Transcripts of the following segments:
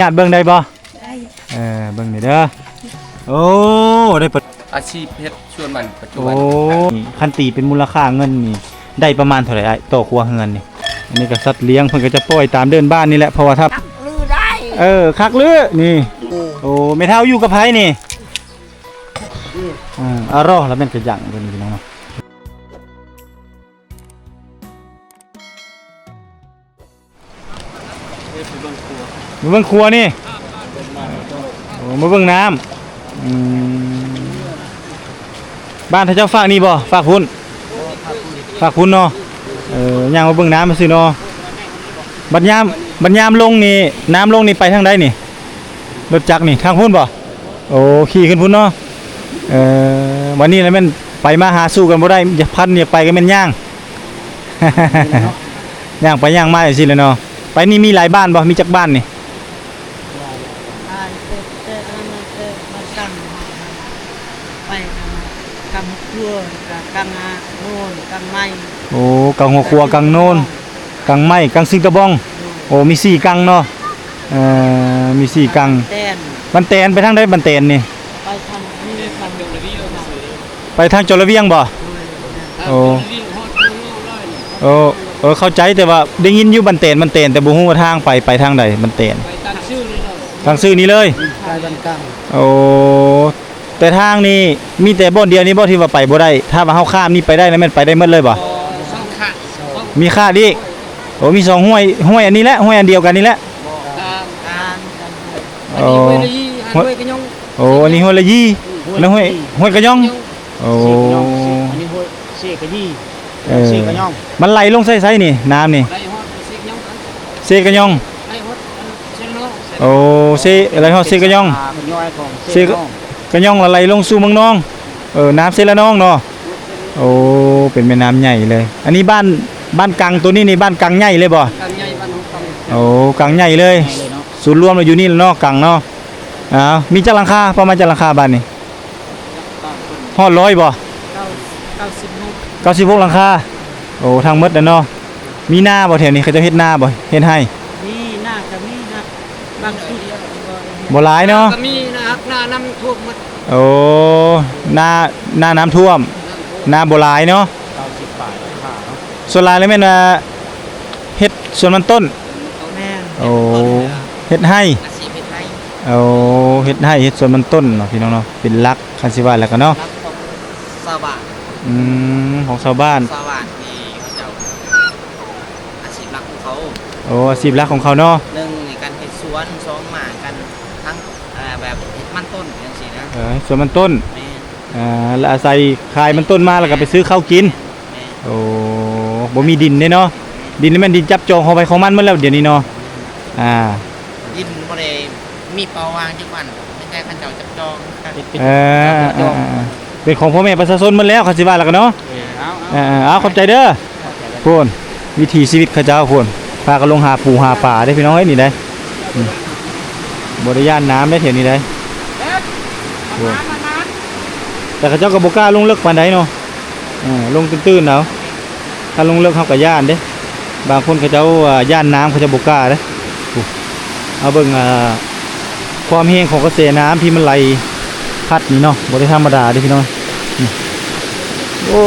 ຍາດເບິ່ງໄດ້ບໍ່? ໄດ້. ເອີ ເບິ່ງນີ້ເດີ. ໂອ້ ໄດ້ປະ ອາຊີບເຮັດສວນມັນປັດຈຸບັນ. ໂອ້ ຄັນຕີເປັນມູນລະຄ່າເງິນນີ້ ໄດ້ປະມານເທົ່າໃດອ້າຍ ຕໍ່ຄົວເຮືອນນີ້? ອັນນີ້ກໍສັດລ້ຽງ ເພິ່ນກໍຈະປ່ອຍຕາມເດີ່ນບ້ານນີ້ແຫຼະ ເພາະວ່າຖ້າ ຄັກລືໄດ້. ເອີ ຄັກລືນີ້. ໂອ້ ແມ່ເຖົ້າຢູ່ກັບໃຜນີ້? ອືມ ອາ ລໍ ລະແມ່ນກະຍັງຕົວນີ້ພີ່ນ້ອງເນາະ. ມາເບິ່ງຄົວນີ້ ໂອ້ ມາເບິ່ງນ້ຳ. ອືມ ບ້ານທ່ານເຈົ້າຟາກນີ້ບໍ່? ຟາກພຸ້ນ ຟາກພຸ້ນເນາະ. ເອີ ຍ່າງມາເບິ່ງນ້ຳຊື່ເນາະ. ບັດຍາມ ບັດຍາມລົງນີ້ ນ້ຳລົງນີ້ໄປທາງໃດນີ້? ລົດຈັກນີ້ທາງພຸ້ນບໍ່? ໂອ້ ຂີ່ຂຶ້ນພຸ້ນເນາະ. ເອີ ບັດນີ້ລະແມ່ນໄປມາຫາສູ່ກັນບໍ່ໄດ້ ຢາກພັນຢາກໄປກໍແມ່ນຍ່າງ ຍ່າງໄປຍ່າງມາຈັ່ງຊີ້ແຫຼະເນາະ. ໄປນີ້ມີຫຼາຍບ້ານບໍ່? ມີຈັກບ້ານນີ້? ບ້ານເປັດເຕະ ອັນນັ້ນເຕະ ມາຕັ້ງ ໄປກັງຫົວຄົວ ກະກັງໂນນ ກັງໄມ້. ໂອ້ ກັງຫົວຄົວ ກັງໂນນ ກັງໄມ້ ກັງຊຶງຕະບອງ. ໂອ້ ມີສີ່ກັງເນາະ. ເອີ ມີສີ່ກັງ. ແຕນ ບ້ານແຕນ ໄປທາງໃດບ້ານແຕນນີ້? ໄປທາງນີ້ ທາງ ໄປທາງຈອລະວຽງບໍ່? ໂອ້ ໂອ້ ເອີ ເຂົ້າໃຈ ແຕ່ວ່າໄດ້ຍິນຢູ່ບ້ານແຕນ ບ້ານແຕນ ແຕ່ບໍ່ຮູ້ວ່າທາງໄປ ໄປທາງໃດບ້ານແຕນ. ໄປຕາມຊື່ນີ້ເລີຍ ຕາມຊື່ນີ້ເລີຍ. ໄປບ້ານກາງ. ໂອ້ ແຕ່ທາງນີ້ມີແຕ່ບ່ອນດຽວນີ້ບໍ່ທີ່ວ່າໄປບໍ່ໄດ້? ຖ້າວ່າເຮົາຂ້າມນີ້ໄປໄດ້ນະ ແມ່ນໄປໄດ້ໝົດເລີຍບໍ່? ສອງຂ້າງ ມີຂ້າງອີກ. ໂອ້ ມີສອງຫ້ວຍ ຫ້ວຍອັນນີ້ແຫຼະ ຫ້ວຍອັນດຽວກັນນີ້ແຫຼະ. ບໍ່ ກາງ ກາງ ກາງ. ໂອ້ ອັນນີ້ຫ້ວຍລະຢີ ຫ້ວຍ ຫ້ວຍກະຍອງ. ໂອ້ ອັນນີ້ຫ້ວຍລະຢີ ອືມ ອັນນັ້ນຫ້ວຍ ຫ້ວຍກະຍອງ. ໂອ້ ເຊກະຍອງ ອັນນີ້ຫ້ວຍເຊກະຢີ. ເອີ ເຊກະຍອງ ມັນໄຫຼລົງໃສ່ໃສນີ້ ນ້ຳນີ້? ໄຫຼຮອດເຊກະຍອງ ເຊກະຍອງ. ໄຫຼຮອດເຊກະຍອງ. ໂອ້ ເຊ ໄຫຼຮອດເຊກະຍອງ ເຊກະຍອງ ລະໄຫຼລົງສູ່ເມືອງນອງ. ເອີ ນ້ຳເຊລະນອງເນາະ. ໂອ້ ເປັນແມ່ນ້ຳໃຫຍ່ເລີຍ. ອັນນີ້ບ້ານ ບ້ານກັງໂຕນີ້ນີ້ ບ້ານກັງໃຫຍ່ເລີຍບໍ່? ກັງໃຫຍ່ ບ້ານຂອງກັງ. ໂອ້ ກັງໃຫຍ່ເລີຍ ໃຫຍ່ເລີຍເນາະ. ສູນລວມລະຢູ່ນີ້ລະເນາະ ກັງເນາະ. ເອົາ ມີຈັກຫຼັງຄາ? ປະມານຈັກຫຼັງຄາບ້ານນີ້? ຮອດຮ້ອຍບໍ່? ເກົ້າ ເກົ້າສິບຫົກ ເກົ້າສິບຫົກຫຼັງຄາ. ໂອ້ ທັງໝົດແຫຼະເນາະ. ມີນາບໍ່ແຖວນີ້? ເຂົາເຈົ້າເຮັດນາບໍ່? ເຮັດໄຮ່? ມີ ນາກະມີ ບາງຈຸດບໍ່ ບໍ່ຫຼາຍເນາະ. ກະມີນາ ນານ້ຳຖ້ວມໝົດ. ໂອ້ ນາ ນານ້ຳຖ້ວມ ນ້ຳຖ້ວມ ນາບໍ່ຫຼາຍເນາະ. ເກົ້າສິບປາຍຫຼັງຄາເນາະ. ສ່ວນຫຼາຍລະແມ່ນວ່າເຮັດສວນມັນຕົ້ນ. ແມ່ນ. ໂອ້ ເຮັດໄຮ່ ອາຊີບເຮັດໄຮ່. ໂອ້ ເຮັດໄຮ່ ເຮັດສວນມັນຕົ້ນເນາະ ພີ່ນ້ອງເນາະ ເປັນຫຼັກ ຄັນຊິວ່າແລ້ວກະເນາະ. ຫຼັກຂອງຊາວບ້ານ. ອືມ ຂອງຊາວບ້ານ ຊາວບ້ານທີ່ເຂົາເຈົ້າ ອາຊີບຫຼັກຂອງເຂົາ. ໂອ້ ອາຊີບຫຼັກຂອງເຂົາເນາະ. ໜຶ່ງໃນການເຮັດສວນ ສອງມາການທັງ ເອີ ແບບເຮັດມັນຕົ້ນຈັ່ງຊີ້ນະ. ເອີ ເຮັດສວນມັນຕົ້ນ. ແມ່ນ. ອ່າ ລະອາໄສຂາຍມັນຕົ້ນມາ ລະກະໄປຊື້ເຂົ້າກິນ. ແມ່ນ. ໂອ້ ບໍ່ມີດິນເດ້ເນາະ. ແມ່ນ. ດິນນີ້ແມ່ນດິນຈັບຈອງຂອງໃຜຂອງມັນໝົດແລ້ວດຽວນີ້ເນາະ. ອ່າ ດິນບໍ່ໄດ້ມີເປົ່າວ່າງຈັກວັນ ມີແຕ່ເຂົາເຈົ້າຈັບຈອງ. ເອີ ເອີ ເອີ ເປັນຂອງພໍ່ແມ່ປະຊາຊົນໝົດແລ້ວ ຄັນຊິວ່າແລ້ວກະເນາະ. ເອີ ເອົາ ເອົາ ເອີ ເອົາ ຂອບໃຈເດີ. ພຸ້ນ ວິຖີຊີວິດເຂົາເຈົ້າພຸ້ນ ພາກັນລົງຫາປູຫາປາເດ້ພີ່ນ້ອງເອີຍ ນີ້ເດ້. ອືມ ບໍ່ໄດ້ຢ້ານນ້ຳເດ້ແຖວນີ້ເດ້. ພຸ້ນ ແຕ່ເຂົາເຈົ້າກະບໍ່ກ້າລົງເລິກປານໃດເນາະ. ເອີ ລົງຕື້ນໆເອົາ ຄັນລົງເລິກເຮົາກະຢ້ານເດ້. ບາງຄົນເຂົາເຈົ້າ ອ່າ ຢ້ານນ້ຳ ເຂົາເຈົ້າບໍ່ກ້າເດ້. ເຮົາເບິ່ງ ອ່າ ຄວາມແຮງຂອງກະແສນ້ຳທີ່ມັນໄຫຼພັດນີ້ເນາະ ບໍ່ໄດ້ທຳມະດາເດ້ພີ່ນ້ອງ. ນີ້ ໂອ້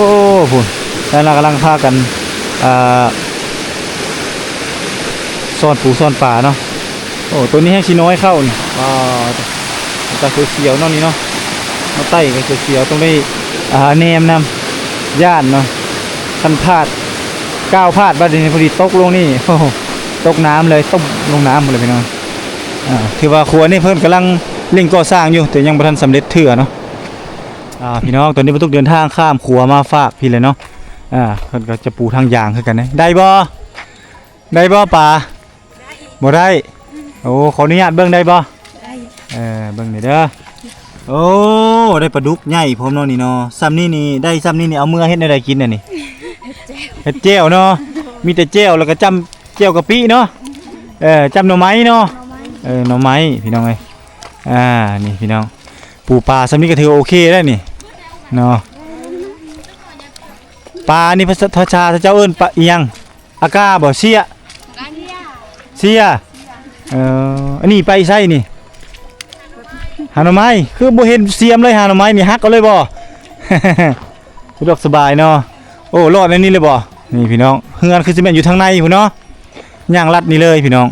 ພຸ້ນ ທາງນັ້ນກຳລັງພາກັນ ອ່າ ຊ້ອນປູຊ້ອນປາເນາະ. ໂອ້ ໂຕນີ້ແຮງຊິນ້ອຍເຂົ້ານີ້. ອ່າ ຕາສຽວໆເນາະນີ້ເນາະ ມາໄຕ່ກະສຽວໆ ຕ້ອງໄດ້ ອ່າ ແນມນຳ ຢ້ານເນາະ. ຄັນພາດ ກ້າວພາດບາດນີ້ພໍດີຕົກລົງນີ້ ໂອ້ໂຫ ຕົກນ້ຳເລີຍ ຕົກລົງນ້ຳພຸ້ນເລີຍພີ່ນ້ອງ. ອ່າ ຖືວ່າຂົວນີ້ເພິ່ນກຳລັງເລັ່ງກໍ່ສ້າງຢູ່ ແຕ່ຍັງບໍ່ທັນສຳເລັດເທື່ອເນາະ. ອ່າ ພີ່ນ້ອງ ຕອນນີ້ປາຕຸກເດີນທາງຂ້າມຂົວມາຟາກພີ້ແຫຼະເນາະ. ອ່າ ເພິ່ນກະຈະປູທາງຢາງຄືກັນເດ້. ໄດ້ບໍ່? ໄດ້ບໍ່ປາ? ບໍ່ໄດ້. ໂອ້ ຂໍອະນຸຍາດເບິ່ງໄດ້ບໍ່? ໄດ້. ເອີ ເບິ່ງນີ້ເດີ. ໂອ້ ໄດ້ປາດຸກໃຫຍ່ພ້ອມເນາະນີ້ເນາະ. ຊ່ຳນີ້ນີ້ ໄດ້ຊ່ຳນີ້ນີ້ ເອົາເມືອເຮັດແນວໃດກິນອັນນີ້? ເຮັດແຈ່ວ ເຮັດແຈ່ວເນາະ. ມີແຕ່ແຈ່ວ ລະກະຈ້ຳແຈ່ວກະປິເນາະ. ເອີ ຈ້ຳໜໍ່ໄມ້ເນາະ. ໜໍ່ໄມ້ ເອີ ໜໍ່ໄມ້ພີ່ນ້ອງເອີຍ. ອ່າ ນີ້ພີ່ນ້ອງ ປູປາຊ່ຳນີ້ກະຖືໂອເຄແລ້ວນີ້ເນາະ. ປານີ້ພາສາ ພາສາເຈົ້າເອີ້ນປາອີ່ຫຍັງ? ອາກາບໍ່? ເຊຍ ເຊຍ. ເອີ ອັນນີ້ໄປໃສນີ້? ຫາໜໍ່ໄມ້. ຄືບໍ່ເຫັນສຽມເລີຍ ຫາໜໍ່ໄມ້ນີ້ ຫັກເອົາເລີຍບໍ່? ສະດວກສະບາຍເນາະ. ໂອ້ ລອດໃນນີ້ເລີຍບໍ່? ນີ້ພີ່ນ້ອງ ເຮືອນຄືຊິແມ່ນຢູ່ທາງໃນພຸ້ນເນາະ. ຍ່າງລັດນີ້ເລີຍພີ່ນ້ອງ.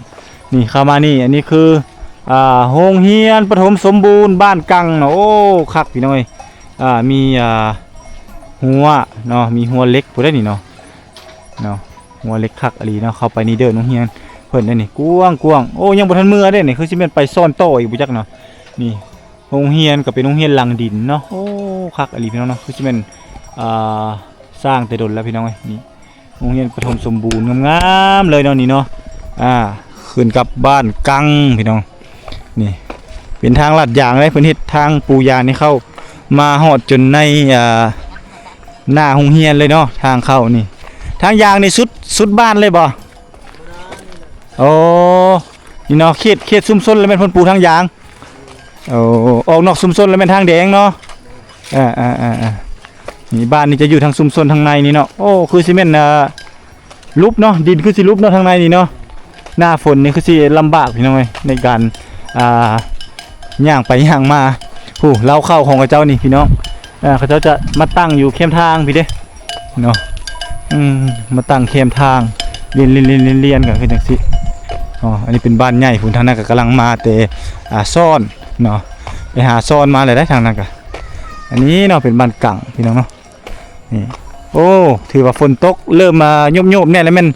ນີ້ເຂົ້າມານີ້ ອັນນີ້ຄື ອ່າ ໂຮງຮຽນປະຖົມສົມບູນບ້ານກັງເນາະ. ໂອ້ ຄັກພີ່ນ້ອງເອີຍ. ອ່າ ມີ ອ່າ ຮົ້ວເນາະ ມີຮົ້ວເຫຼັກພຸ້ນເດ້ນີ້ເນາະ ເນາະ. ຮົ້ວເຫຼັກຄັກອີ່ຫຼີເນາະ. ເຂົ້າໄປນີ້ເດີ່ນໂຮງຮຽນເພິ່ນເດ້ນີ້ ກວ້າງໆ. ໂອ້ ຍັງບໍ່ທັນເມືອເດ້ນີ້ ຄືຊິແມ່ນໄປສອນຕໍ່ອີກບໍ່ຈັກເນາະ. ນີ້ໂຮງຮຽນກໍເປັນໂຮງຮຽນຫຼັງດິນເນາະ. ໂອ້ ຄັກອີ່ຫຼີພີ່ນ້ອງເນາະ. ຄືຊິແມ່ນ ອ່າ ສ້າງແຕ່ດົນແລ້ວພີ່ນ້ອງເອີຍ. ນີ້ ໂຮງຮຽນປະຖົມສົມບູນງາມໆເລີຍເນາະນີ້ເນາະ. ອ່າ ຂຶ້ນກັບບ້ານກັງພີ່ນ້ອງ. ນີ້ເປັນທາງລາດຢາງເດ້ ເພິ່ນເຮັດທາງປູຢາງນີ້ເຂົ້າມາຮອດຈົນໃນ ອ່າ ໜ້າໂຮງຮຽນເລີຍເນາະ. ທາງເຂົ້ານີ້ ທາງຢາງນີ້ສຸດ ສຸດບ້ານເລີຍບໍ່? ໂອ້ ນີ້ເນາະ ເຂດ ເຂດຊຸມຊົນລະແມ່ນເພິ່ນປູທາງຢາງ. ໂອ້ ອອກນອກຊຸມຊົນລະແມ່ນທາງແດງເນາະ. ເອີໆໆໆ ນີ້ບ້ານນີ້ຈະຢູ່ທາງຊຸມຊົນທາງໃນນີ້ເນາະ. ໂອ້ ຄືຊິແມ່ນ ອ່າ ຫຼຸບເນາະ ດິນຄືຊິຫຼຸບເນາະທາງໃນນີ້ເນາະ. ໜ້າຝົນນີ້ຄືຊິລຳບາກພີ່ນ້ອງເອີຍ ໃນການ ອ່າ ຍ່າງໄປຍ່າງມາ. ຜູ້ ເລົ້າເຂົ້າຂອງເຂົາເຈົ້ານີ້ພີ່ນ້ອງ ເຂົາເຈົ້າຈະມາຕັ້ງຢູ່ແຄມທາງພີ້ເດ້ເນາະ. ອືມ ມາຕັ້ງແຄມທາງ ລຽນໆໆໆກັນຄືຈັ່ງຊີ້. ອໍ ອັນນີ້ເປັນບ້ານໃຫຍ່ພຸ້ນ ທາງນັ້ນກໍກຳລັງມາແຕ່ ອ່າ ຊອນເນາະ ໄປຫາຊອນມາແລ້ວໄດ໋ທາງນັ້ນກະ. ອັນນີ້ເນາະ ເປັນບ້ານກັງພີ່ນ້ອງເນາະ. ນີ້ ໂອ້ ຖືວ່າຝົນຕົກເລີ່ມມາໂຍບໆແດ່ ແລ້ວແມ່ນ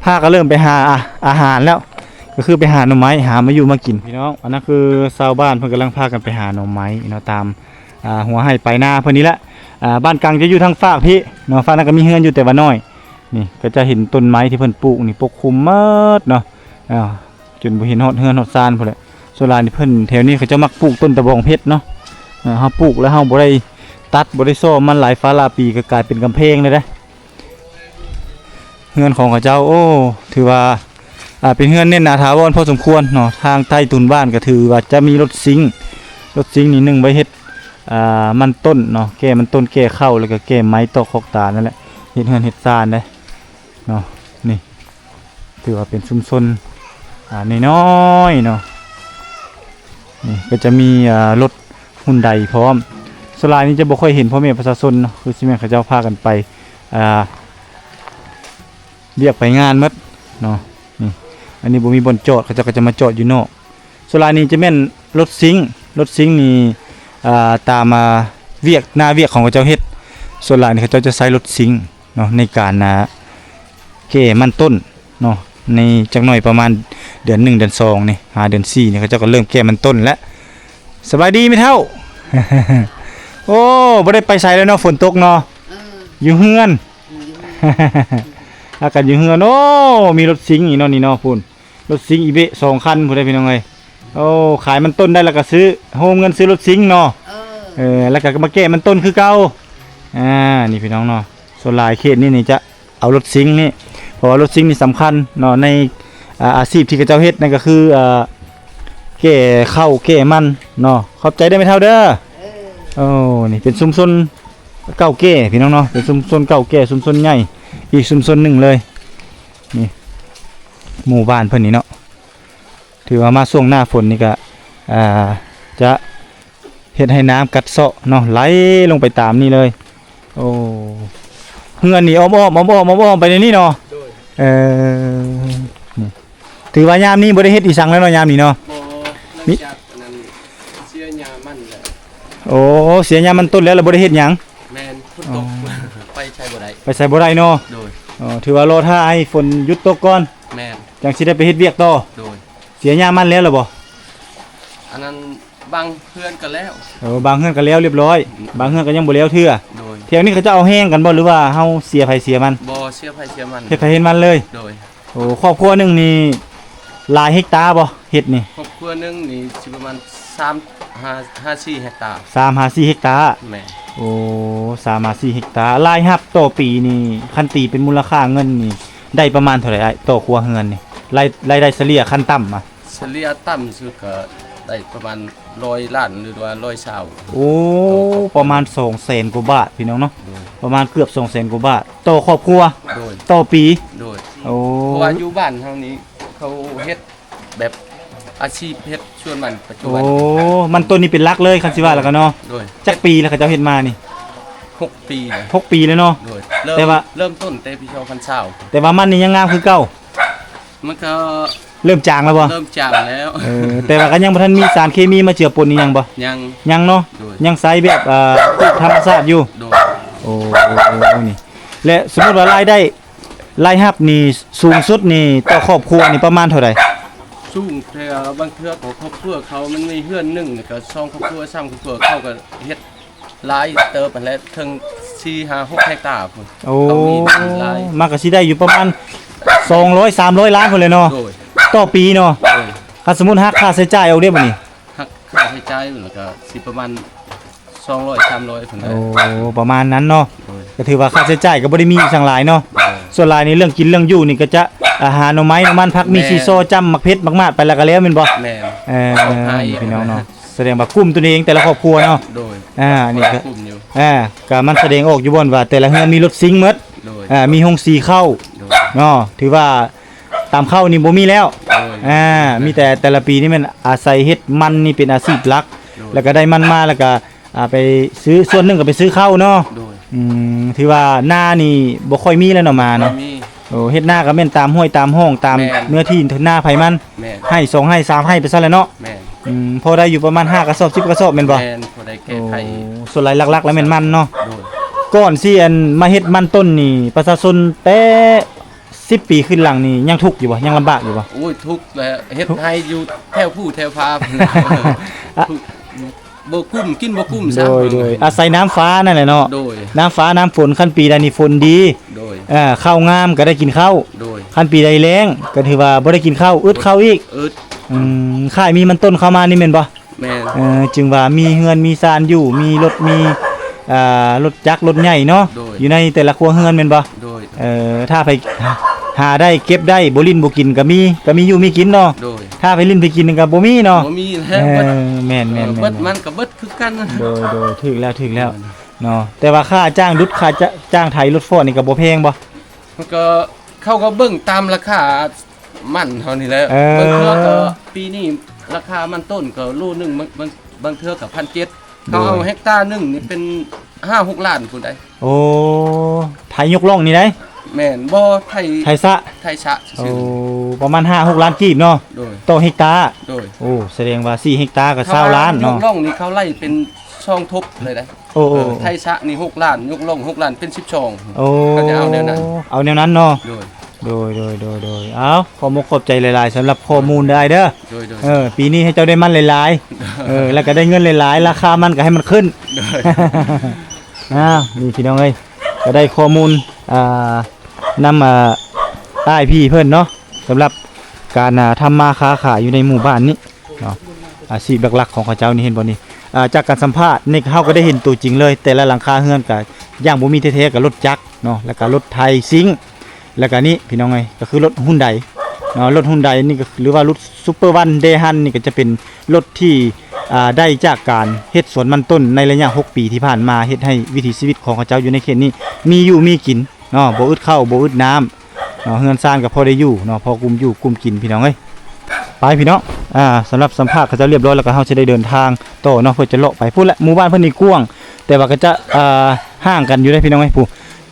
ພາກັນເລີ່ມໄປຫາອາ ອາຫານແລ້ວ ກໍຄືໄປຫາໜໍ່ໄມ້ ຫາມາຢູ່ມາກິນ. ພີ່ນ້ອງ ອັນນັ້ນຄືຊາວບ້ານເພິ່ນກຳລັງພາກັນໄປຫາໜໍ່ໄມ້ເນາະ ຕາມ ອ່າ ຫົວໄຮ່ປາຍນາເພິ່ນນີ້ແຫຼະ. ອ່າ ບ້ານກາງຈະຢູ່ທາງຟາກພີ້ເນາະ ຟາກນັ້ນກໍມີເຮືອນຢູ່ແຕ່ວ່ານ້ອຍ. ນີ້ກໍຈະເຫັນຕົ້ນໄມ້ທີ່ເພິ່ນປູກນີ້ປົກຄຸມໝົດເນາະ ອ່າ ຈົນບໍ່ເຫັນຮອດເຮືອນຮອດຊານພຸ້ນແຫຼະ. ສ່ວນຫຼາຍນີ້ເພິ່ນແຖວນີ້ເຂົາເຈົ້າມັກປູກຕົ້ນຕະບອງເພັດເນາະ. ເຮົາປູກແລ້ວເຮົາບໍ່ໄດ້ຕັດ ບໍ່ໄດ້ຊໍ້ມັນຫຼາຍຟ້າຫຼາຍປີ ກໍກາຍເປັນກຳແພງເລີຍເດ້. ເຮືອນຂອງເຂົາເຈົ້າ ໂອ້ ຖືວ່າ ອ່າ ເປັນເຮືອນແໜ້ນໜາຖາວອນພໍສົມຄວນເນາະ. ທາງໃຕ້ຕູນບ້ານກໍຖືວ່າຈະມີລົດຊິງ ລົດຊິງນີ້ໜຶ່ງໄວ້ເຮັດ ອ່າ ມັນຕົ້ນເນາະ ແກ່ມັນຕົ້ນ ແກ່ເຂົ້າ ແລ້ວກໍແກ່ໄມ້ຕອກຄອກຕານນັ້ນແຫຼະ ເຮັດເຮືອນເຮັດຊານເດ້ເນາະ. ນີ້ຖືວ່າເປັນຊຸມຊົນ ອ່າ ນ້ອຍໆເນາະ. ນີ້ກໍຈະມີ ອ່າ ລົດຮຸນໄດພ້ອມ. ສ່ວນຫຼາຍນີ້ຈະບໍ່ຄ່ອຍເຫັນພໍ່ແມ່ປະຊາຊົນເນາະ ຄືຊິແມ່ນເຂົາເຈົ້າພາກັນໄປ ອ່າ ວຽກໄປງານໝົດເນາະ. ນີ້ ອັນນີ້ບໍ່ມີບ່ອນຈອດ ເຂົາເຈົ້າກໍຈະມາຈອດຢູ່ນອກ. ສ່ວນຫຼາຍນີ້ຈະແມ່ນລົດຊິງ ລົດຊິງນີ້ ອ່າ ຕາມ ອ່າ ວຽກ ໜ້າວຽກຂອງເຂົາເຈົ້າເຮັດ ສ່ວນຫຼາຍນີ້ເຂົາເຈົ້າຈະໃຊ້ລົດຊິງເນາະ ໃນການ ອ່າ ແກ່ມັນຕົ້ນເນາະ. ໃນຈັກໜ້ອຍປະມານເດືອນໜຶ່ງເດືອນສອງນີ້ ຫາເດືອນສີ່ນີ້ ເຂົາເຈົ້າກໍເລີ່ມແກ່ມັນຕົ້ນແລ້ວ. ສະບາຍດີແມ່ເຖົ້າ. ໂອ້ ບໍ່ໄດ້ໄປໃສແລ້ວເນາະ ຝົນຕົກເນາະ. ເອີ ຢູ່ເຮືອນ ອາກາດຢູ່ເຮືອນ. ໂອ້ ມີລົດຊິງອີກເນາະນີ້ເນາະ ພຸ້ນ ລົດຊິງອີເບະສອງຄັນພຸ້ນເດ້ພີ່ນ້ອງເອີຍ. ໂອ້ ຂາຍມັນຕົ້ນໄດ້ແລ້ວກໍຊື້ ໂຮມເງິນຊື້ລົດຊິງເນາະ. ເອີ ເອີ ແລ້ວກໍມາແກ່ມັນຕົ້ນຄືເກົ່າ. ອ່າ ນີ້ພີ່ນ້ອງເນາະ ສ່ວນຫຼາຍເຂດນີ້ນີ້ຈະເອົາລົດຊິງນີ້ ເພາະວ່າລົດຊິງນີ້ສຳຄັນເນາະ ໃນ ອ່າ ອາຊີບທີ່ເຂົາເຈົ້າເຮັດນັ້ນກໍຄື ອ່າ ແກ່ເຂົ້າແກ່ມັນເນາະ. ຂອບໃຈເດີແມ່ເຖົ້າເດີ. ເອີ ໂອ້ ນີ້ເປັນຊຸມຊົນເກົ່າແກ່ພີ່ນ້ອງເນາະ ເປັນຊຸມຊົນເກົ່າແກ່ ຊຸມຊົນໃຫຍ່ ອີກຊຸມຊົນໜຶ່ງເລີຍ. ນີ້ໝູ່ບ້ານເພິ່ນນີ້ເນາະ ຖືວ່າມາຊ່ວງໜ້າຝົນນີ້ກະ ອ່າ ຈະເຮັດໃຫ້ນ້ຳກັດເຊາະເນາະ ໄຫຼລົງໄປຕາມນີ້ເລີຍ. ໂອ້ ເຮືອນນີ້ອ້ອມໆ ອ້ອມໆ ອ້ອມໆ ໄປໃນນີ້ເນາະ. ໂດຍ ເອີ ນີ້ ຖືວ່າຍາມນີ້ບໍ່ໄດ້ເຮັດອີ່ສັງແລ້ວເນາະ ຍາມນີ້ເນາະ. ບໍ່ ຫຼັງຈາກອັນນັ້ນເສຍຫຍ້າມັນແລ້ວ. ໂອ້ ເສຍຫຍ້າມັນຕົ້ນແລ້ວ ແລ້ວບໍ່ໄດ້ເຮັດຫຍັງ. ແມ່ນ ຝົນຕົກ ອໍ ໄປໃສບໍ່ໄດ້ ໄປໃສບໍ່ໄດ້ເນາະ. ໂດຍ ອໍ ຖືວ່າລໍຖ້າໃຫ້ຝົນຢຸດຕົກກ່ອນ. ແມ່ນ ຈັ່ງຊິໄດ້ໄປເຮັດວຽກຕໍ່. ໂດຍ ເສຍຫຍ້າມັນແລ້ວລະບໍ່? ອັນນັ້ນບາງເຮືອນກໍແລ້ວ. ເອີ ບາງເຮືອນກໍແລ້ວລຽບຮ້ອຍ ອືມ ບາງເຮືອນກໍຍັງບໍ່ແລ້ວເທື່ອ. ໂດຍ ແຖວນີ້ເຂົາເຈົ້າເອົາແຮງກັນບໍ່ ຫຼືວ່າເຮົາເສຍໃຜເສຍມັນ? ບໍ່ ເສຍໃຜເສຍມັນ ເຮັດໃຜເຮັດມັນເລີຍ. ໂດຍ ໂອ້ ຄອບຄົວໜຶ່ງນີ້ຫຼາຍເຮັກຕາບໍ່ ເຮັດນີ້? ຄອບຄົວໜຶ່ງນີ້ຊິປະມານສາມ ຫ້າ ຫ້າ ສີ່ເຮັກຕາ. ສາມຫາສີ່ເຮັກຕາ. ແມ່ນ ໂອ້ ສາມຫາສີ່ເຮັກຕາ. ລາຍຮັບຕໍ່ປີນີ້ ຄັນຕີເປັນມູນລະຄ່າເງິນນີ້ ໄດ້ປະມານເທົ່າໃດອ້າຍ ຕໍ່ຄົວເຮືອນນີ້? ລາຍ ລາຍໄດ້ສະເລ່ຍຂັ້ນຕ່ຳອະ? ສະເລ່ຍຕ່ຳສຸດກໍໄດ້ປະມານຮ້ອຍລ້ານ ຫຼືວ່າຮ້ອຍຊາວ. ໂອ້ ປະມານສອງແສນກວ່າບາດ ພີ່ນ້ອງເນາະ. ໂດຍ ປະມານເກືອບສອງແສນກວ່າບາດຕໍ່ຄອບຄົວ. ໂດຍ ຕໍ່ປີ. ໂດຍ ໂອ້ ເພາະວ່າຢູ່ບ້ານເຮົານີ້ ເຂົາເຮັດແບບ ອາຊີບເຮັດສວນມັນປັດຈຸບັນ. ໂອ້ ມັນຕົ້ນນີ້ເປັນຫຼັກເລີຍ ຄັນຊິວ່າແລ້ວກໍເນາະ. ໂດຍ. ຈັກປີແລ້ວເຂົາເຈົ້າເຮັດມານີ້? ຫົກປີແລ້ວ. ຫົກປີແລ້ວເນາະ. ໂດຍ. ເລີ່ມ ແຕ່ວ່າເລີ່ມຕົ້ນແຕ່ປີສອງພັນຊາວ. ແຕ່ວ່າມັນນີ້ຍັງງາມຄືເກົ່າ. ມັນກໍເລີ່ມຈາງແລ້ວບໍ່? ເລີ່ມຈາງແລ້ວ. ເອີ ແຕ່ວ່າກໍຍັງບໍ່ທັນມີສານເຄມີມາເຈືອປົນອີ່ຫຍັງບໍ່? ຍັງ. ຍັງເນາະ. ໂດຍ. ຍັງໃຊ້ແບບ ເອີ ປູກທຳມະຊາດຢູ່. ໂດຍ. ໂອ້ ນີ້ ແລະ ສົມມຸດວ່າລາຍໄດ້ ລາຍຮັບນີ້ສູງສຸດນີ້ຕໍ່ຄອບຄົວນີ້ປະມານເທົ່າໃດ? ສູງແຕ່ບາງເທື່ອຂອງຄອບຄົວເຂົາ ມັນມີເຮືອນໜຶ່ງ ແລ້ວກໍສອງຄອບຄົວ ສາມຄອບຄົວ ເຂົາກໍເຮັດຫຼາຍເຕີບຫັ້ນແຫຼະ ເຖິງສີ່ ຫ້າ ຫົກເຮັກຕາພຸ້ນ. ໂອ້ ເຂົາມີຫຼາຍ ມັນກໍຊິໄດ້ຢູ່ປະມານສອງຮ້ອຍ ສາມຮ້ອຍລ້ານພຸ້ນແຫຼະເນາະ. ໂດຍ. ຕໍ່ປີເນາະ. ໂດຍ. ຄັນສົມມຸດຫັກຄ່າໃຊ້ຈ່າຍອອກເດ້ບັດນີ້? ຫັກຄ່າໃຊ້ຈ່າຍແລ້ວກໍຊິປະມານ ສອງຮ້ອຍ ສາມຮ້ອຍພຸ້ນແຫຼະ. ໂອ້ ປະມານນັ້ນເນາະ. ໂດຍ. ກໍຖືວ່າຄ່າໃຊ້ຈ່າຍກໍບໍ່ໄດ້ມີຫຍັງຫຼາຍເນາະ. ໂດຍ. ສ່ວນຫຼາຍໃນເລື່ອງກິນເລື່ອງຢູ່ນີ້ກໍຈະ ອາ ຫາໜໍ່ໄມ້ ໜໍ່ມັນ ຜັກ ມີ ແມ່ນ ຊີຊໍ້ ຈ້ຳໝາກເຜັດ ໝາກໝາດ ໄປແລ້ວກໍແລ້ວແມ່ນບໍ່? ແມ່ນ. ເອີ ຂອງໄທ ພີ່ນ້ອງເນາະ ສະແດງວ່າກຸ້ມຕົນເອງແຕ່ລະຄອບຄົວເນາະ. ໂດຍ. ອາ ອັນນີ້ກໍ ພາກັນກຸ້ມຢູ່. ອາ ກໍມັນສະແດງອອກຢູ່ບ່ອນວ່າແຕ່ລະເຮືອນມີລົດຊິງໝົດ. ໂດຍ. ອາ ມີໂຮງສີເຂົ້າ. ໂດຍ. ເນາະ ຖືວ່າຕຳເຂົ້ານີ້ບໍ່ມີແລ້ວ. ໂດຍ. ອາ ມີແຕ່ແຕ່ລະປີນີ້ແມ່ນອາໄສເຮັດມັນນີ້ເປັນອາຊີບຫຼັກ. ໂດຍ. ແລ້ວກໍໄດ້ມັນມາ ແລ້ວກໍ ອ່າ ໄປຊື້ ສ່ວນໜຶ່ງກໍໄປຊື້ເຂົ້າເນາະ. ໂດຍ. ອືມ ຖືວ່ານານີ້ບໍ່ຄ່ອຍມີແລ້ວເນາະ ມາເນາະ. ບໍ່ມີ. ໂອ້ ເຮັດນາກໍແມ່ນຕາມຫ້ວຍຕາມຮ່ອງ ຕາມ ແມ່ນ ເນື້ອທີ່ນາໃຜມັນ. ແມ່ນ. ໄຮ່ສອງໄຮ່ສາມໄຮ່ໄປຊັ້ນແຫຼະເນາະ. ແມ່ນ. ອືມ ພໍໄດ້ຢູ່ປະມານຫ້າກະສອບ ສິບກະສອບແມ່ນບໍ່? ແມ່ນ ພໍໄດ້ແກ້ໄຂ. ໂອ້ ສ່ວນຫຼາຍຫຼັກໆແລ້ວແມ່ນມັນເນາະ. ໂດຍ. ກ່ອນຊິ ອັນ ມາເຮັດມັນຕົ້ນນີ້ ປະຊາຊົນແຕ່ ສິບປີຂຶ້ນຫຼັງນີ້ຍັງທຸກຢູ່ບໍ່? ຍັງລຳບາກຢູ່ບໍ່? ໂອ້ຍ ທຸກແຫຼະ ເຮັດໄຮ່ຢູ່ແຖວພູແຖວຜາພຸ້ນແຫຼະ. ທຸກ ບໍ່ກຸ້ມ ກິນບໍ່ກຸ້ມຊ້ຳ. ໂດຍ ໂດຍ. ອາໄສນ້ຳຟ້ານັ້ນແຫຼະເນາະ. ໂດຍ. ນ້ຳຟ້ານ້ຳຝົນ ຄັນປີໃດນີ້ຝົນດີ. ໂດຍ. ເອີ ເຂົ້າງາມກໍໄດ້ກິນເຂົ້າ. ໂດຍ. ຄັນປີໃດແລ້ງກໍຖືວ່າບໍ່ໄດ້ກິນເຂົ້າ ອຶດເຂົ້າອີກ. ອຶດ. ອືມ ຄ້າຍມີມັນຕົ້ນເຂົ້າມານີ້ແມ່ນບໍ່? ແມ່ນ. ເອີ ຈຶ່ງວ່າມີເຮືອນມີຊານຢູ່ ມີລົດ ມີ ອ່າ ລົດຈັກລົດໃຫຍ່ເນາະ. ໂດຍ. ຢູ່ໃນແຕ່ລະຄົວເຮືອນແມ່ນບໍ່? ໂດຍ. ເອີ ຖ້າໃຜຫາໄດ້ເກັບໄດ້ ບໍ່ຫຼິ້ນບໍ່ກິນກໍມີ ກໍມີຢູ່ມີກິນເນາະ. ໂດຍ. ຖ້າໄປຫຼິ້ນໄປກິນກໍບໍ່ມີເນາະ. ບໍ່ມີແລ້ວ. ເອີ ເບິດ ແມ່ນໆໆໆ ເບິດມັນກໍເບິດຄືກັນ. ໂດຍໆ ຖືກແລ້ວ ຖືກແລ້ວເນາະ. ແຕ່ວ່າຄ່າຈ້າງດຸດ ຄ່າຈະ ຈ້າງໄຖລົດຟອດນີ້ກໍບໍ່ແພງບໍ່? ມັນກໍ ເຂົາກໍເບິ່ງຕາມລາຄາມັນເຮົານີ້ແຫຼະ. ເອີ ບາງເທື່ອກໍປີນີ້ລາຄາມັນຕົ້ນກໍໂລໜຶ່ງ ບາງ ບາງ ບາງເທື່ອກໍພັນເຈັດ. ໂດຍ. ເຂົາເອົາເຮັກຕາໜຶ່ງນີ້ເປັນຫ້າຫົກລ້ານພຸ້ນໃດ໋. ໂອ້ ໄຖຍົກລ່ອງນີ້ໃດ໋? ແມ່ນ. ບໍ່ ໄຖ ໄຖສະ ໄຖສະຊື່ໆ. ໂອ້ ປະມານຫ້າຫົກລ້ານກີບເນາະ. ໂດຍ. ຕໍ່ເຮັກຕາ. ໂດຍ. ໂອ້ ສະແດງວ່າສີ່ເຮັກຕາກໍຊາວລ້ານເນາະ. ເຂົາວ່າຍົກລ່ອງນີ້ເຂົາໄລ່ເປັນສອງທົບເລີຍໃດ໋. ໂອ້ ເອີ ໂອ້ ໄຖສະນີ້ຫົກລ້ານ ຍົກລ່ອງຫົກລ້ານ ເປັນສິບສອງ. ໂອ້ ເຂົາຈະເອົາແນວນັ້ນ. ເອົາແນວນັ້ນເນາະ. ໂດຍ ໂດຍ ໂດຍ ໂດຍ ໂດຍ. ເອົາ ຂໍມຸກຂອບໃຈຫຼາຍໆ ສຳລັບຂໍ້ມູນເດີອ້າຍເດີ. ໂດຍ ໂດຍ. ເອີ ປີນີ້ໃຫ້ເຈົ້າໄດ້ມັນຫຼາຍໆ ເອີ ແລ້ວກໍໄດ້ເງິນຫຼາຍໆ ລາຄາມັນກໍໃຫ້ມັນຂຶ້ນ. ໂດຍ. ອ້າວ ນີ້ພີ່ນ້ອງເອີຍ ກໍໄດ້ຂໍ້ມູນ ອ່າ ນຳ ອ່າ ອ້າຍພີ່ເພິ່ນເນາະ ສຳລັບການ ອ່າ ທຳມາຄ້າຂາຍຢູ່ໃນໝູ່ບ້ານນີ້ ເນາະ ອາຊີບຫຼັກໆຂອງເຂົາເຈົ້ານີ້ ເຫັນບໍ່ນີ້ ອ່າ ຈາກການສຳພາດນີ້ ເຮົາກໍໄດ້ເຫັນຕົວຈິງເລີຍ ແຕ່ລະຫຼັງຄາເຮືອນກໍຢ່າງບໍ່ມີແທ້ໆ ກໍລົດຈັກເນາະ ແລ້ວກໍລົດໄຖຊິງ ແລ້ວກໍນີ້ພີ່ນ້ອງເອີຍ ກໍຄືລົດຮຸນໄດເນາະ ລົດຮຸນໄດນີ້ກໍ ຫຼືວ່າລົດຊຸບເປີວັນ ເດຮັນ ນີ້ກໍຈະເປັນລົດທີ່ ອ່າ ໄດ້ຈາກການເຮັດສວນມັນຕົ້ນໃນໄລຍະຫົກປີທີ່ຜ່ານມາ ເຮັດໃຫ້ວິຖີຊີວິດຂອງເຂົາເຈົ້າຢູ່ໃນເຂດນີ້ມີຢູ່ມີກິນເນາະ ບໍ່ອຶດເຂົ້າ ບໍ່ອຶດນ້ຳ ເນາະ ເຮືອນຊານກໍພໍໄດ້ຢູ່ເນາະ ພໍກຸ້ມຢູ່ກຸ້ມກິນພີ່ນ້ອງເອີຍ. ໄປພີ່ນ້ອງ ອ່າ ສຳລັບສຳພາດເຂົາເຈົ້າລຽບຮ້ອຍແລ້ວ ກໍເຮົາຊິໄດ້ເດີນທາງຕໍ່ເນາະ ເພື່ອຈະເລາະໄປພຸ້ນແຫຼະ. ໝູ່ບ້ານເພິ່ນນີ້ກວ້າງ ແຕ່ວ່າກໍຈະ ອ່າ ຫ່າງກັນຢູ່ເດ້ພີ່ນ້ອງເອີຍ ຜູ້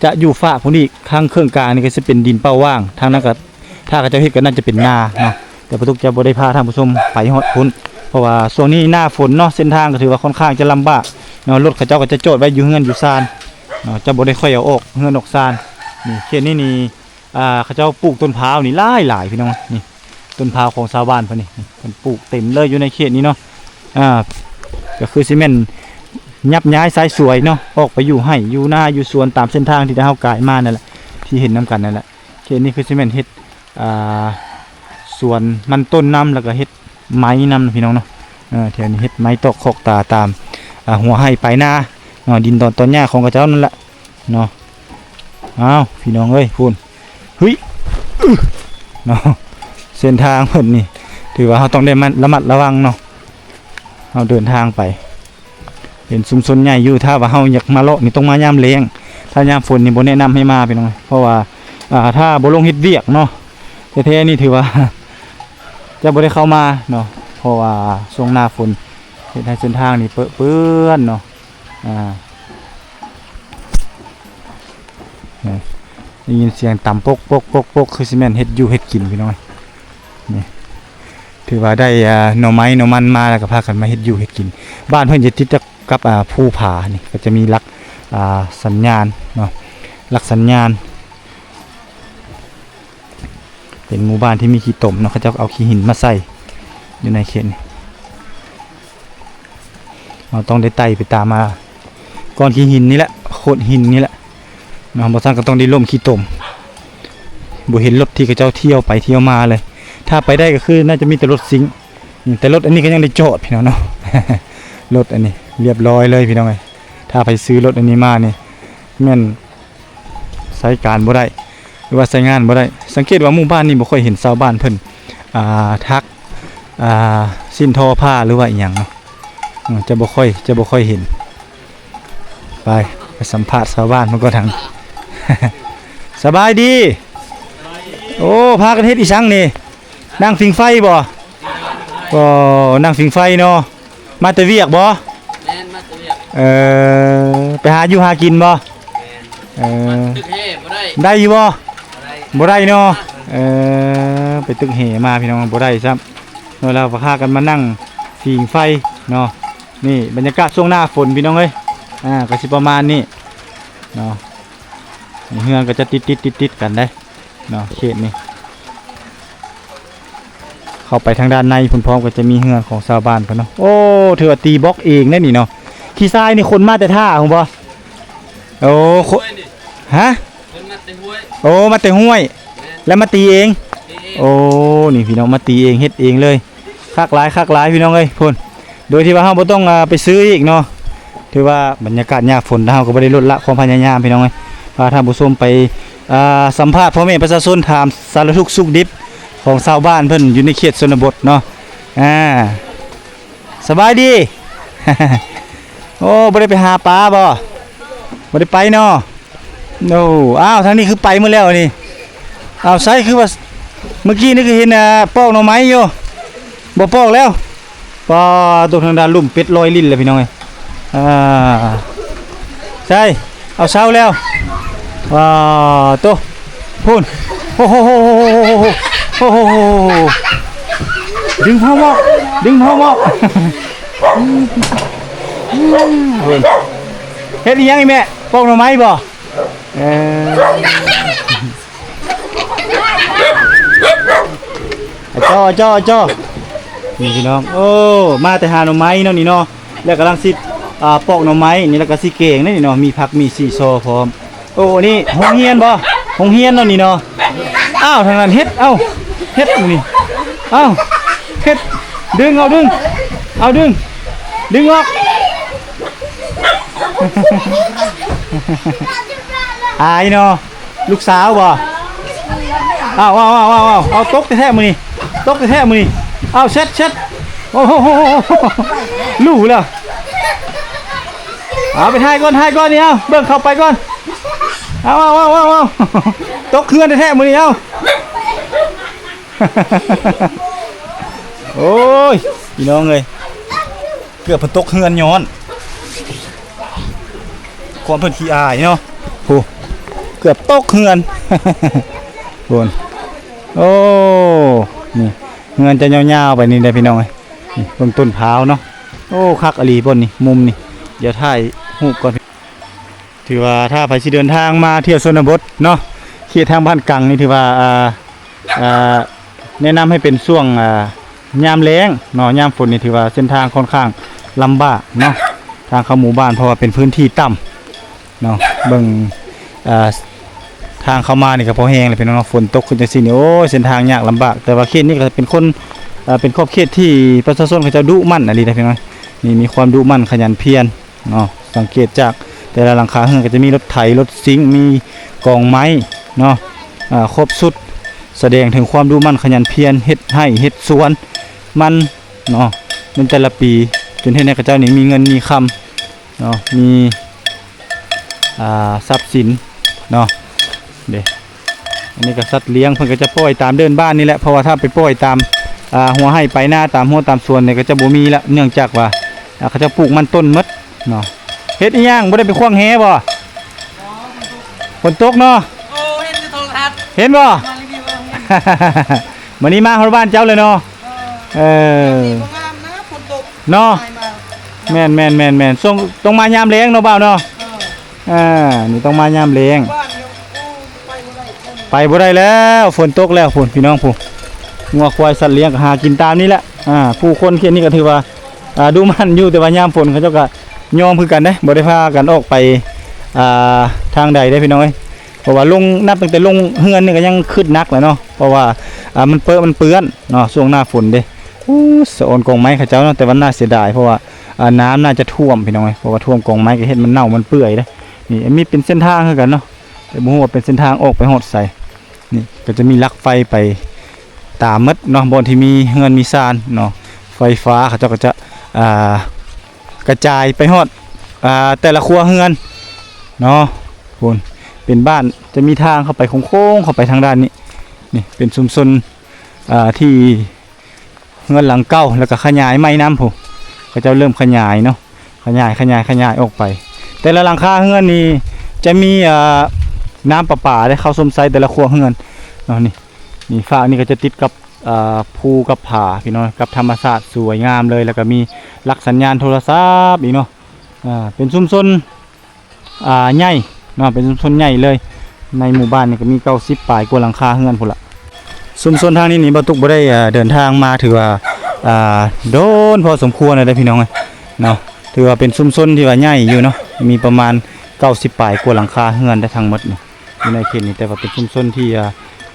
ຈະຢູ່ຟາກພຸ້ນອີກ ທາງເຄິ່ງກາງນີ້ກໍຊິເປັນດິນເປົ່າຫວ່າງ ທາງນັ້ນກໍ ຖ້າເຂົາເຈົ້າເຮັດກໍໜ້າຈະເປັນນາເນາະ ແຕ່ປະຕຸກຈະບໍ່ໄດ້ພາທ່ານຜູ້ຊົມໄປຮອດພຸ້ນ ເພາະວ່າຊ່ວງນີ້ໜ້າຝົນເນາະ ເສັ້ນທາງກໍຖືວ່າຄ່ອນຂ້າງຈະລຳບາກເນາະ ລົດເຂົາເຈົ້າກໍຈະຈອດໄວ້ຢູ່ເຮືອນຢູ່ຊານເນາະ ຈະບໍ່ໄດ້ຄ່ອຍເອົາອອກເຮືອນອອກຊານ. ນີ້ ເຂດນີ້ນີ້ ອ່າ ເຂົາເຈົ້າປູກຕົ້ນພ້າວນີ້ຫຼາຍໆ ພີ່ນ້ອງ ນີ້ຕົ້ນພ້າວຂອງຊາວບ້ານເພິ່ນນີ້ ເພິ່ນປູກເຕັມເລີຍຢູ່ໃນເຂດນີ້ເນາະ. ອ່າ ກໍຄືຊິແມ່ນຍັບຍ້າຍຊາຍສວຍເນາະ ອອກໄປຢູ່ໄຮ່ຢູ່ນາຢູ່ສວນຕາມເສັ້ນທາງທີ່ເຮົາກາຍມານັ້ນແຫຼະ ທີ່ເຫັນນຳກັນນັ້ນແຫຼະ. ເຂດນີ້ຄືຊິແມ່ນເຮັດ ອ່າ ສວນມັນຕົ້ນນຳ ແລ້ວກໍເຮັດໄມ້ນຳ ພີ່ນ້ອງເນາະ. ເອີ ແຖວນີ້ເຮັດໄມ້ຕອກຄອກຕາຕາມ ອ່າ ຫົວໄຮ່ປາຍນາເນາະ ດິນດອນຕອນຫຍ້າຂອງເຂົາເຈົ້ານັ້ນແຫຼະເນາະ. ອ້າວ ພີ່ນ້ອງເອີຍ ພຸ້ນ ຫຶຍ ອື ເນາະ ເສັ້ນທາງເພິ່ນນີ້ ຖືວ່າເຮົາຕ້ອງໄດ້ມັດ ລະມັດລະວັງເນາະ ເຮົາເດີນທາງໄປ. ເປັນຊຸມຊົນໃຫຍ່ຢູ່ ຖ້າວ່າເຮົາຢາກມາເລາະນີ້ຕ້ອງມາຍາມແລ້ງ ຖ້າຍາມຝົນນີ້ບໍ່ແນະນຳໃຫ້ມາ ພີ່ນ້ອງ ເພາະວ່າ ອ່າ ຖ້າບໍ່ລົງເຮັດວຽກເນາະ ແທ້ໆນີ້ຖືວ່າ ຈະບໍ່ໄດ້ເຂົ້າມາເນາະ ເພາະວ່າຊ່ວງໜ້າຝົນເຮັດໃຫ້ເສັ້ນທາງນີ້ເປິເປື້ອນເນາະ. ອ່າ ນີ້ ໄດ້ຍິນສຽງຕຳປົກໆໆໆ ຄືຊິແມ່ນເຮັດຢູ່ເຮັດກິນພີ່ນ້ອງ. ນີ້ ຖືວ່າໄດ້ ອ່າ ໜໍ່ໄມ້ໜໍ່ມັນມາ ແລ້ວກໍພາກັນມາເຮັດຢູ່ເຮັດກິນ. ບ້ານເພິ່ນຈະຕິດກັບ ອ່າ ພູຜານີ້ ກໍຈະມີຫຼັກ ອ່າ ສັນຍານເນາະ ຫຼັກສັນຍານ. ເປັນໝູ່ບ້ານທີ່ມີຂີ້ຕົມເນາະ ເຂົາເຈົ້າເອົາຂີ້ຫີນມາໃສ່ຢູ່ໃນເຂດນີ້. ເຮົາຕ້ອງໄດ້ໄຕ່ໄປຕາມ ອ່າ ກ້ອນຂີ້ຫີນນີ້ແຫຼະ ໂຂດຫີນນີ້ແຫຼະເນາະ ບໍ່ຊັ້ນກໍຕ້ອງໄດ້ລົ້ມຂີ້ຕົມ. ບໍ່ເຫັນລົດທີ່ເຂົາເຈົ້າທ່ຽວໄປທ່ຽວມາເລີຍ. ຖ້າໄປໄດ້ກໍຄືໜ້າຈະມີແຕ່ລົດຊິງ ແຕ່ລົດອັນນີ້ກໍຍັງໄດ້ຈອດພີ່ນ້ອງເນາະ. ລົດອັນນີ້ລຽບຮ້ອຍເລີຍພີ່ນ້ອງເອີຍ. ຖ້າໃຜຊື້ລົດອັນນີ້ມານີ້ ແມ່ນໃຊ້ການບໍ່ໄດ້ ຫຼືວ່າໃຊ້ງານບໍ່ໄດ້. ສັງເກດວ່າໝູ່ບ້ານນີ້ບໍ່ຄ່ອຍເຫັນຊາວບ້ານເພິ່ນ ອ່າ ຖັກ ອ່າ ສິ້ນທໍຜ້າ ຫຼືວ່າອີ່ຫຍັງເນາະ. ເອີ ຈະບໍ່ຄ່ອຍ ຈະບໍ່ຄ່ອຍເຫັນ. ໄປ ໄປສຳພາດຊາວບ້ານເພິ່ນກ່ອນທາງ. ສະບາຍດີ. ໂອ້ ພາກັນເຮັດອີ່ຫຍັງນີ້? ນັ່ງຜິງໄຟບໍ່? ກໍນັ່ງຜິງໄຟເນາະ. ມາແຕ່ວຽກບໍ່? ແມ່ນ ມາແຕ່ວຽກ. ເອີ ໄປຫາຢູ່ຫາກິນບໍ່? ແມ່ນ. ເອີ ມາຕຶກແຮ່ບໍ່ໄດ້. ໄດ້ຢູ່ບໍ່? ບໍ່ໄດ້. ບໍ່ໄດ້ເນາະ. ເອີ ໄປຕຶກແຮ່ມາພີ່ນ້ອງ ບໍ່ໄດ້ຊ້ຳ. ແລ້ວພາກັນມານັ່ງຜິງໄຟເນາະ. ນີ້ບັນຍາກາດຊ່ວງໜ້າຝົນພີ່ນ້ອງເອີຍ. ອ່າ ກໍຊິປະມານນີ້ເນາະ. ເຮືອນກໍຈະຕິດໆ ຕິດໆ ກັນໄດ໋ເນາະ ເຂດນີ້. ເຂົ້າໄປທາງດ້ານໃນພຸ້ນພ້ອມກໍຈະມີເຮືອນຂອງຊາວບ້ານເພິ່ນເນາະ. ໂອ້ ຖືວ່າຕີບລັອກເອງເດ້ນີ້ເນາະ. ຂີ້ຊາຍນີ້ຂົນມາແຕ່ທ່າພຸ້ນບໍ່? ໂອ້ ຂົນ ຮະ? ເພິ່ນມາແຕ່ຫ້ວຍ. ໂອ້ ມາແຕ່ຫ້ວຍ ແມ່ນ. ແລ້ວມາຕີເອງ? ຕີເອງ. ໂອ້ ນີ້ພີ່ນ້ອງ ມາຕີເອງ ເຮັດເອງເລີຍ. ຄັກຫຼາຍ ຄັກຫຼາຍພີ່ນ້ອງເອີຍ ພຸ້ນ. ໂດຍທີ່ວ່າເຮົາບໍ່ຕ້ອງ ອ່າ ໄປຊື້ອີກເນາະ. ຖືວ່າບັນຍາກາດຍາມຝົນ ເຮົາກໍບໍ່ໄດ້ລົດລະຄວາມພະຍາຍາມພີ່ນ້ອງເອີຍ. ພາທ່ານຜູ້ຊົມໄປ ອ່າ ສຳພາດພໍ່ແມ່ປະຊາຊົນ ຖາມສາລະທຸກສຸກດິບຂອງຊາວບ້ານເພິ່ນຢູ່ໃນເຂດຊົນນະບົດເນາະ. ອ່າ ສະບາຍດີ. ໂອ້ ບໍ່ໄດ້ໄປຫາປາບໍ່? ບໍ່ໄດ້ໄປເນາະ. ໂອ້ ອ້າວ ທາງນີ້ຄືໄປໝົດແລ້ວນີ້. ອ້າວ ໃສຄືວ່າ ເມື່ອກີ້ນີ້ຄືເຫັນ ອ່າ ປອກໜໍ່ໄມ້ຢູ່ ບໍ່ປອກແລ້ວ. ປາໂຕ ທາງດ້ານລຸ່ມເປັດລອຍລິ້ນແລ້ວພີ່ນ້ອງເອີຍ. ອ່າ ໃສ ເອົາເຊົາແລ້ວ. ປາໂຕ ພຸ້ນ ໂອ້ໂຫ ໂອ້ໂຫ ດຶງເຜົາໝໍ້ ດຶງເຜົາໝໍ້. ເຮັດອີ່ຫຍັງອີ່ແມ່? ປອກໜໍ່ໄມ້ບໍ່? ເອີ ເຈົ້າ ເຈົ້າ ເຈົ້າ ນີ້ພີ່ນ້ອງ ໂອ້ ມາແຕ່ຫາໜໍ່ໄມ້ເນາະນີ້ເນາະ ແລ້ວກຳລັງຊິ ອ່າ ປອກໜໍ່ໄມ້ນີ້ ແລ້ວກໍຊິແກງເດ້ນີ້ເນາະ ມີຜັກ ມີສີຊໍພ້ອມ. ໂອ້ ນີ້ໂຮງຮຽນບໍ່? ໂຮງຮຽນເນາະນີ້ເນາະ. ອ້າວ ທາງນັ້ນເຮັດ ເອົ້າ ເຮັດນີ້ ເອົ້າ ເຮັດ ດຶງ ເອົາ ດຶງ ເອົາ ດຶງ ດຶງອອກ. ອາຍເນາະ ລູກສາວບໍ່? ອ້າວ ອ້າວ ອ້າວ ອ້າວ ອ້າວ ຕົກແທ້ໆມື້ນີ້ ຕົກແທ້ໆມື້ນີ້. ອ້າວ ເຊັດ ເຊັດ ໂອ້ໂຫ ຮູ້ແລ້ວ. ເອົາ ໄປຖ່າຍກ່ອນ ຖ່າຍກ່ອນນີ້ ເອົາ ເບິ່ງ ເຂົ້າໄປກ່ອນ. ເອົາ ເອົາ ເອົາ ເອົາ ເອົາ ຕົກເຮືອນແທ້ໆມື້ນີ້ ເອົາ. ໂອ້ຍ ພີ່ນ້ອງເອີຍ ເກືອບເພິ່ນຕົກເຮືອນຍ້ອນຄວາມເພິ່ນຂີ້ອາຍເນາະ. ໂອ້ ເກືອບຕົກເຮືອນ ໂອ້ ນີ້ເຮືອນຈະຍາວໆໄປນີ້ເດ້ພີ່ນ້ອງເອີຍ. ນີ້ເບິ່ງຕົ້ນພ້າວເນາະ. ໂອ້ ຄັກອີ່ຫຼີບ່ອນນີ້ ມຸມນີ້ ດຽວຖ່າຍຮູບກ່ອນ. ຖືວ່າຖ້າໃຜຊິເດີນທາງມາທ່ຽວຊົນນະບົດເນາະ ເຂດທາງບ້ານກັງນີ້ ຖືວ່າ ອ່າ ອ່າ ແນະນຳໃຫ້ເປັນຊ່ວງ ອ່າ ຍາມແລ້ງເນາະ. ຍາມຝົນນີ້ຖືວ່າເສັ້ນທາງຄ່ອນຂ້າງລຳບາກເນາະ ທາງເຂົ້າໝູ່ບ້ານ ເພາະວ່າເປັນພື້ນທີ່ຕ່ຳເນາະ. ເບິ່ງ ອ່າ ທາງເຂົ້າມານີ້ກໍພໍແຮງແລ້ວພີ່ນ້ອງເນາະ. ຝົນຕົກຂຶ້ນຈັ່ງຊີ້ນີ້ ໂອ້ຍ ເສັ້ນທາງຍາກລຳບາກ. ແຕ່ວ່າເຂດນີ້ກໍເປັນຄົນ ເປັນຂອບເຂດທີ່ປະຊາຊົນເຂົາເຈົ້າດຸໝັ່ນອີ່ຫຼີນະພີ່ນ້ອງ. ນີ້ມີຄວາມດຸໝັ່ນຂະຫຍັນພຽນເນາະ. ສັງເກດຈາກແຕ່ລະຫຼັງຄາເຮືອນກໍຈະມີລົດໄຖ ລົດຊິງ ມີກອງໄມ້ເນາະ ອ່າ ຄົບຊຸດ ສະແດງເຖິງຄວາມດຸໝັ່ນຂະຫຍັນພຽນ ເຮັດໄຮ່ເຮັດສວນມັນເນາະ ໃນແຕ່ລະປີ ຈົນເຮັດໃຫ້ເຂົາເຈົ້ານີ້ມີເງິນມີຄຳເນາະ ມີ ອ່າ ຊັບສິນເນາະ. ເດ້ ອັນນີ້ກໍສັດລ້ຽງ ເພິ່ນກໍຈະປ່ອຍຕາມເດີ່ນບ້ານນີ້ແຫຼະ ເພາະວ່າຖ້າໄປປ່ອຍຕາມ ອ່າ ຫົວໄຮ່ໄປນາຕາມຮົ້ວຕາມສວນນີ້ກໍຈະບໍ່ມີລະ ເນື່ອງຈາກວ່າ ອ່າ ເຂົາເຈົ້າປູກມັນຕົ້ນໝົດເນາະ. ເຮັດອີ່ຫຍັງ? ບໍ່ໄດ້ໄປຂວາງແຫບໍ່? ຝົນຕົກເນາະ. ໂອ້ ເຫັນຢູ່ໂທລະທັດ. ເຫັນບໍ່? ມາຣີວິວເອົາ. ມື້ນີ້ມາຮອດບ້ານເຈົ້າເລີຍເນາະ. ເອີ ເອີ ນີ້ບໍ່ງາມນະ ຝົນຕົກເນາະ. ແມ່ນໆໆໆ ຊ່ວງຕ້ອງມາຍາມແລງເນາະ ບ່າວເນາະ. ເອີ ອ່າ ນີ້ຕ້ອງມາຍາມແລງ. ບ້ານນີ້ ໂອ້ ໄປບໍ່ໄດ້ ໄປບໍ່ໄດ້ແລ້ວ ຝົນຕົກແລ້ວພຸ້ນ ພີ່ນ້ອງພຸ້ນ. ງົວຄວາຍສັດລ້ຽງກໍຫາກິນຕາມນີ້ແຫຼະ. ອ່າ ຜູ້ຄົນເຂດນີ້ກໍຖືວ່າ ອ່າ ດຸໝັ່ນຢູ່ ແຕ່ວ່າຍາມຝົນເຂົາເຈົ້າກໍຍອມຄືກັນເດ້ ບໍ່ໄດ້ພາກັນອອກໄປ ອ່າ ທາງໃດເດ້ ພີ່ນ້ອງເອີຍ. ເພາະວ່າລົງ ນັບຕັ້ງແຕ່ລົງເຮືອນນີ້ກໍຍັງຄຶດໜັກແຫຼະເນາະ ເພາະວ່າ ອ່າ ມັນເປິະ ມັນເປື້ອນເນາະ ຊ່ວງໜ້າຝົນເດ້. ໂອ້ ສະອອນກອງໄມ້ເຂົາເຈົ້າເນາະ ແຕ່ວ່າໜ້າເສຍດາຍ ເພາະວ່າ ອ່າ ນ້ຳໜ້າຈະຖ້ວມ ພີ່ນ້ອງເອີຍ ເພາະວ່າຖ້ວມກອງໄມ້ກໍເຮັດມັນເນົ່າມັນເປື່ອຍເດ້. ນີ້ ອັນນີ້ເປັນເສັ້ນທາງຄືກັນເນາະ ແຕ່ບໍ່ຮູ້ວ່າເປັນເສັ້ນທາງອອກໄປຮອດໃສ. ນີ້ກໍຈະມີຫຼັກໄຟໄປຕາມໝົດເນາະ ບ່ອນທີ່ມີເຮືອນມີຊານເນາະ ໄຟຟ້າເຂົາເຈົ້າກໍຈະ ອ່າ ກະຈາຍໄປຮອດ ອ່າ ແຕ່ລະຄົວເຮືອນເນາະ. ພຸ້ນ ເປັນບ້ານ ຈະມີທາງເຂົ້າໄປໂຄ້ງໆ ເຂົ້າໄປທາງດ້ານນີ້. ນີ້ເປັນຊຸມຊົນ ອ່າ ທີ່ເຮືອນຫຼັງເກົ່າ ແລ້ວກໍຂະຫຍາຍໃໝ່ນຳ ພຸ້ນ ເຂົາເຈົ້າເລີ່ມຂະຫຍາຍເນາະ ຂະຫຍາຍ ຂະຫຍາຍ ຂະຫຍາຍອອກໄປ. ແຕ່ລະຫຼັງຄາເຮືອນນີ້ຈະມີ ອ່າ ນ້ຳປະປາໄດ້ເຂົ້າຊົມໃຊ້ແຕ່ລະຄົວເຮືອນເນາະ. ນີ້ ນີ້ຟາກນີ້ກໍຈະຕິດກັບ ອ່າ ພູກັບຜາ ພີ່ນ້ອງ ກັບທຳມະຊາດສວຍງາມເລີຍ ແລ້ວກໍມີຫຼັກສັນຍານໂທລະສັບອີກເນາະ. ອ່າ ເປັນຊຸມຊົນ ອ່າ ໃຫຍ່ເນາະ ເປັນຊຸມຊົນໃຫຍ່ເລີຍ ໃນໝູ່ບ້ານນີ້ກໍມີເກົ້າສິບປາຍກວ່າຫຼັງຄາເຮືອນພຸ້ນລະ. ຊຸມຊົນທາງນີ້ນີ້ ບ່າວຕຸກບໍ່ໄດ້ ເອີ ເດີນທາງມາ ຖືວ່າ ອ່າ ໂດນພໍສົມຄວນແລ້ວເດ້ ພີ່ນ້ອງເອີຍເນາະ. ຖືວ່າເປັນຊຸມຊົນທີ່ວ່າໃຫຍ່ຢູ່ເນາະ ມີປະມານເກົ້າສິບປາຍກວ່າຫຼັງຄາເຮືອນໄດ້ທັງໝົດນີ້ ຢູ່ໃນເຂດນີ້ ແຕ່ວ່າເປັນຊຸມຊົນທີ່ ອ່າ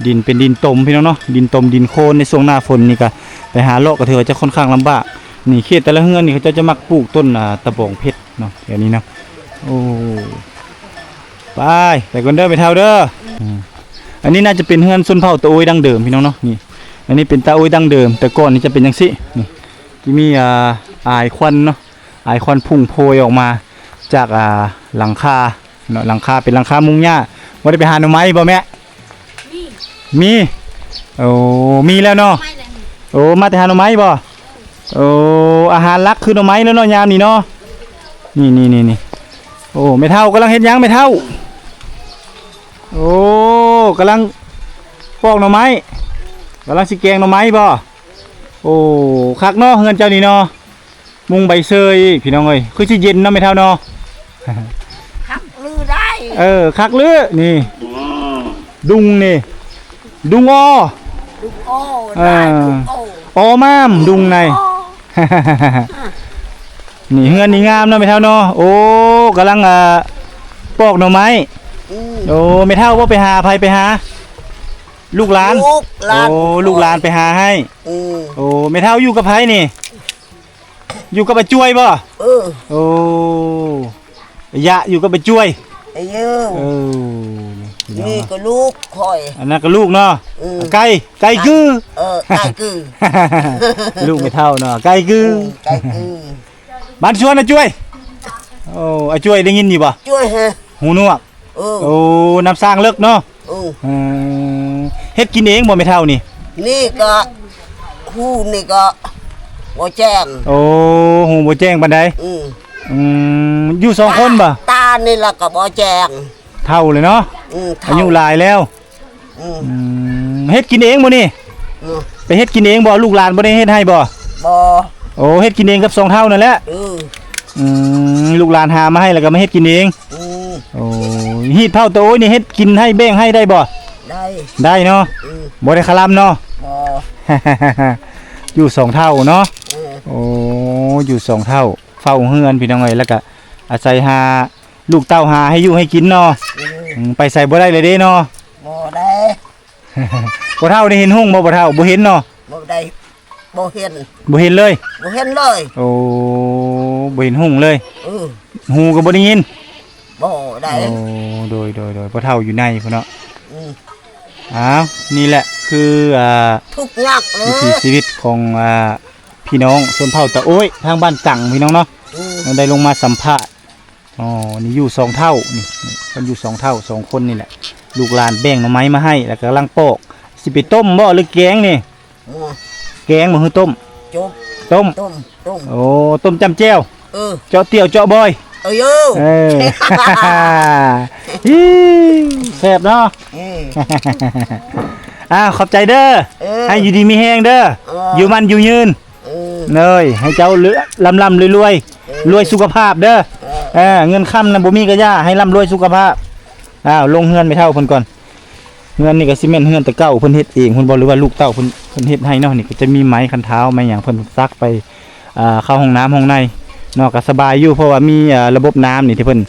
ດິນເປັນດິນຕົມ ພີ່ນ້ອງເນາະ ດິນຕົມດິນໂຄນ. ໃນຊ່ວງໜ້າຝົນນີ້ກະໄປຫາເລາະກໍຖືວ່າຈະຄ່ອນຂ້າງລຳບາກ. ນີ້ເຂດແຕ່ລະເຮືອນນີ້ເຂົາເຈົ້າຈະມັກປູກຕົ້ນ ອ່າ ຕະບອງເພັດເນາະ ແຖວນີ້ນະ. ໂອ້ ໄປ ໄປກ່ອນເດີແມ່ເຖົ້າເດີ. ອືມ ອັນນີ້ໜ້າຈະເປັນເຮືອນຊົນເຜົ່າຕາໂອ້ຍດັ້ງເດີມ ພີ່ນ້ອງເນາະ. ນີ້ ອັນນີ້ເປັນຕາໂອ້ຍດັ້ງເດີມ ແຕ່ກ່ອນນີ້ຈະເປັນຈັ່ງຊີ້ ນີ້ ຈະມີ ອ່າ ອາຍຄວັນເນາະ ອາຍຄວັນພຸ່ງໂພຍອອກມາຈາກ ອ່າ ຫຼັງຄາເນາະ ຫຼັງຄາເປັນຫຼັງຄາມຸງຫຍ້າ. ບໍ່ໄດ້ໄປຫາໜໍ່ໄມ້ບໍ່ແມ່? ມີ ມີ ໂອ້ ມີແລ້ວເນາະ. ໂອ້ ມາແຕ່ຫາໜໍ່ໄມ້ບໍ່? ໂອ້ ອາຫານຫຼັກຄືໜໍ່ໄມ້ແລ້ວເນາະ ຍາມນີ້ເນາະ. ນີ້ໆໆໆ ໂອ້ ແມ່ເຖົ້າກຳລັງເຮັດຫຍັງແມ່ເຖົ້າ? ໂອ້ ກຳລັງປອກໜໍ່ໄມ້ ກຳລັງຊິແກງໜໍ່ໄມ້ບໍ່? ໂອ້ ຄັກເນາະ ເຮືອນເຈົ້ານີ້ເນາະ ມຸງໃບເຊີຍອີກ ພີ່ນ້ອງເອີຍ. ຄືຊິເຢັນເນາະແມ່ເຖົ້າເນາະ. ຄັກລືໄດ້ ເອີ ຄັກລື. ນີ້ ດຸງນີ້ ດຸງອໍ ດຸງອໍ ເອີ ອໍ ອໍມາມ ດຸງໃນ. ອໍ ນີ້ເຮືອນນີ້ງາມເນາະແມ່ເຖົ້າເນາະ. ໂອ້ ກຳລັງ ອ່າ ປອກໜໍ່ໄມ້. ອືມ ໂອ້ ແມ່ເຖົ້າບໍ່ໄປຫາໃຜ? ໄປຫາລູກຫຼານ ລູກຫຼານ. ໂອ້ ລູກຫຼານໄປຫາໃຫ້. ອືມ ໂອ້ ແມ່ເຖົ້າຢູ່ກັບໃຜນີ້? ຢູ່ກັບອາຈວຍບໍ່? ເອີ ໂອ້ ຍະຢູ່ກັບອາຈວຍ. ເອີ ເອີ ນີ້ກໍລູກຂ້ອຍ ອັນນັ້ນກໍລູກເນາະ. ອືມ ໄກ່ ໄກ່ກື ເອີ ໄກ່ກື ລູກແມ່ເຖົ້າເນາະ ໄກ່ກື. ອືມ ໄກ່ກື ບ້ານສວນອາຈວຍ. ໂອ້ ອາຈວຍໄດ້ຍິນຢູ່ບໍ່? ຈວຍ ຫະ ຫູໜວກ. ເອີ ໂອ້ ນ້ຳສ້າງເລິກເນາະ. ເອີ ເອີ ເຮັດກິນເອງບໍ່ແມ່ເຖົ້ານີ້? ນີ້ກໍ ຫູນີ້ກໍບໍ່ແຈ້ງ. ໂອ້ ຫູບໍ່ແຈ້ງປານໃດ. ອືມ ອືມ ຢູ່ສອງຄົນບໍ່? ຕາ ຕານີ້ລະກໍບໍ່ແຈ້ງ ເຖົ້າເລີຍເນາະ. ອືມ ເຖົ້າ ອາຍຸຫຼາຍແລ້ວ. ອືມ ອືມ ເຮັດກິນເອງບໍ່ນີ້? ອືມ ໄປເຮັດກິນເອງບໍ່? ລູກຫຼານບໍ່ໄດ້ເຮັດໃຫ້ບໍ່? ບໍ່. ໂອ້ ເຮັດກິນເອງກັບສອງເຖົ້ານັ້ນແຫຼະ. ອືມ ອືມ ລູກຫຼານຫາມາໃຫ້ແລ້ວກໍມາເຮັດກິນເອງ. ອືມ ໂອ້ ຮີດເຜົາຕາໂອ້ຍນີ້ເຮັດກິນໃຫ້ແບ່ງໃຫ້ໄດ້ບໍ່? ໄດ້ ໄດ້ເນາະ. ອືມ ບໍ່ໄດ້ຄະລຳເນາະ. ບໍ່ ຢູ່ສອງເຖົ້າເນາະ. ເອີ ໂອ້ ຢູ່ສອງເຖົ້າ ເຝົ້າເຮືອນພີ່ນ້ອງເອີຍ ແລ້ວກະອາໄສຫາລູກເຕົ້າ ຫາໃຫ້ຢູ່ໃຫ້ກິນເນາະ. ອືມ ອືມ ໄປໃສບໍ່ໄດ້ເລີຍເດ້ເນາະ. ບໍ່ໄດ້ ພໍ່ເຖົ້າໄດ້ເຫັນຮຸ່ງບໍ່? ພໍ່ເຖົ້າບໍ່ເຫັນເນາະ. ບໍ່ໄດ້ ບໍ່ເຫັນ ບໍ່ເຫັນເລີຍ ບໍ່ເຫັນເລີຍ. ໂອ້ ບໍ່ເຫັນຮຸ່ງເລີຍ. ເອີ ຫູກໍບໍ່ໄດ້ຍິນ. ບໍ່ໄດ້ ໂອ້ ໂດຍໆໆ ພໍ່ເຖົ້າຢູ່ໃນພຸ້ນເນາະ. ອືມ ອ້າວ ນີ້ແຫຼະຄື ອ່າ ທຸກຍາກເລີຍ ວິຖີຊີວິດຂອງ ອ່າ ພີ່ນ້ອງຊົນເຜົ່າຕາໂອ້ຍທາງບ້ານກັງ ພີ່ນ້ອງເນາະ. ອືມ ໄດ້ລົງມາສຳພາດ. ອໍ ນີ້ຢູ່ສອງເຖົ້ານີ້ ນີ້ເພິ່ນຢູ່ສອງເຖົ້າ ສອງຄົນນີ້ແຫຼະ. ລູກຫຼານແບ່ງໜໍ່ໄມ້ມາໃຫ້ ແລ້ວກຳລັງປອກ ຊິໄປຕົ້ມບໍ່ ຫຼືແກງນີ້? ໂອ້ ແກງບໍ່ ຫຼືຕົ້ມ? ຈົບ ຕົ້ມ ຕົ້ມ ຕົ້ມ ໂອ້ ຕົ້ມຈ້ຳແຈ່ວ ເອີ ເຈາະຕ້ຽວເຈາະບອຍ ເອີ ເອີ ແຊບເນາະ ເອີ ອ້າວ ຂອບໃຈເດີ ເອີ ໃຫ້ຢູ່ດີມີແຮງເດີ ເອີ ຢູ່ໝັ້ນຢູ່ຍືນ ເອີ ເອີ ໃຫ້ເຈົ້າລ່ຳໆລວຍໆ ເອີ ລວຍສຸຂະພາບເດີ ເອີ ເອີ ເງິນຄຳນະບໍ່ມີກະຢ່າ ໃຫ້ລ່ຳລວຍສຸຂະພາບ. ອ້າວ ລົງເຮືອນແມ່ເຖົ້າເພິ່ນກ່ອນ. ເຮືອນນີ້ກໍຊິແມ່ນເຮືອນແຕ່ເກົ່າ ເພິ່ນເຮັດເອງພຸ້ນບໍ່ ຫຼືວ່າລູກເຕົ້າເພິ່ນ ເພິ່ນເຮັດໃຫ້ເນາະ. ນີ້ກໍຈະມີໄມ້ຄັນເທົາ ໄມ້ຫຍັງ ເພິ່ນສັກໄປ ອ່າ ເຂົ້າຫ້ອງນ້ຳຫ້ອງໃນເນາະ ກໍສະບາຍຢູ່ ເພາະວ່າມີ ອ່າ ລະບົບນ້ຳນີ້ທີ່ເພິ່ນ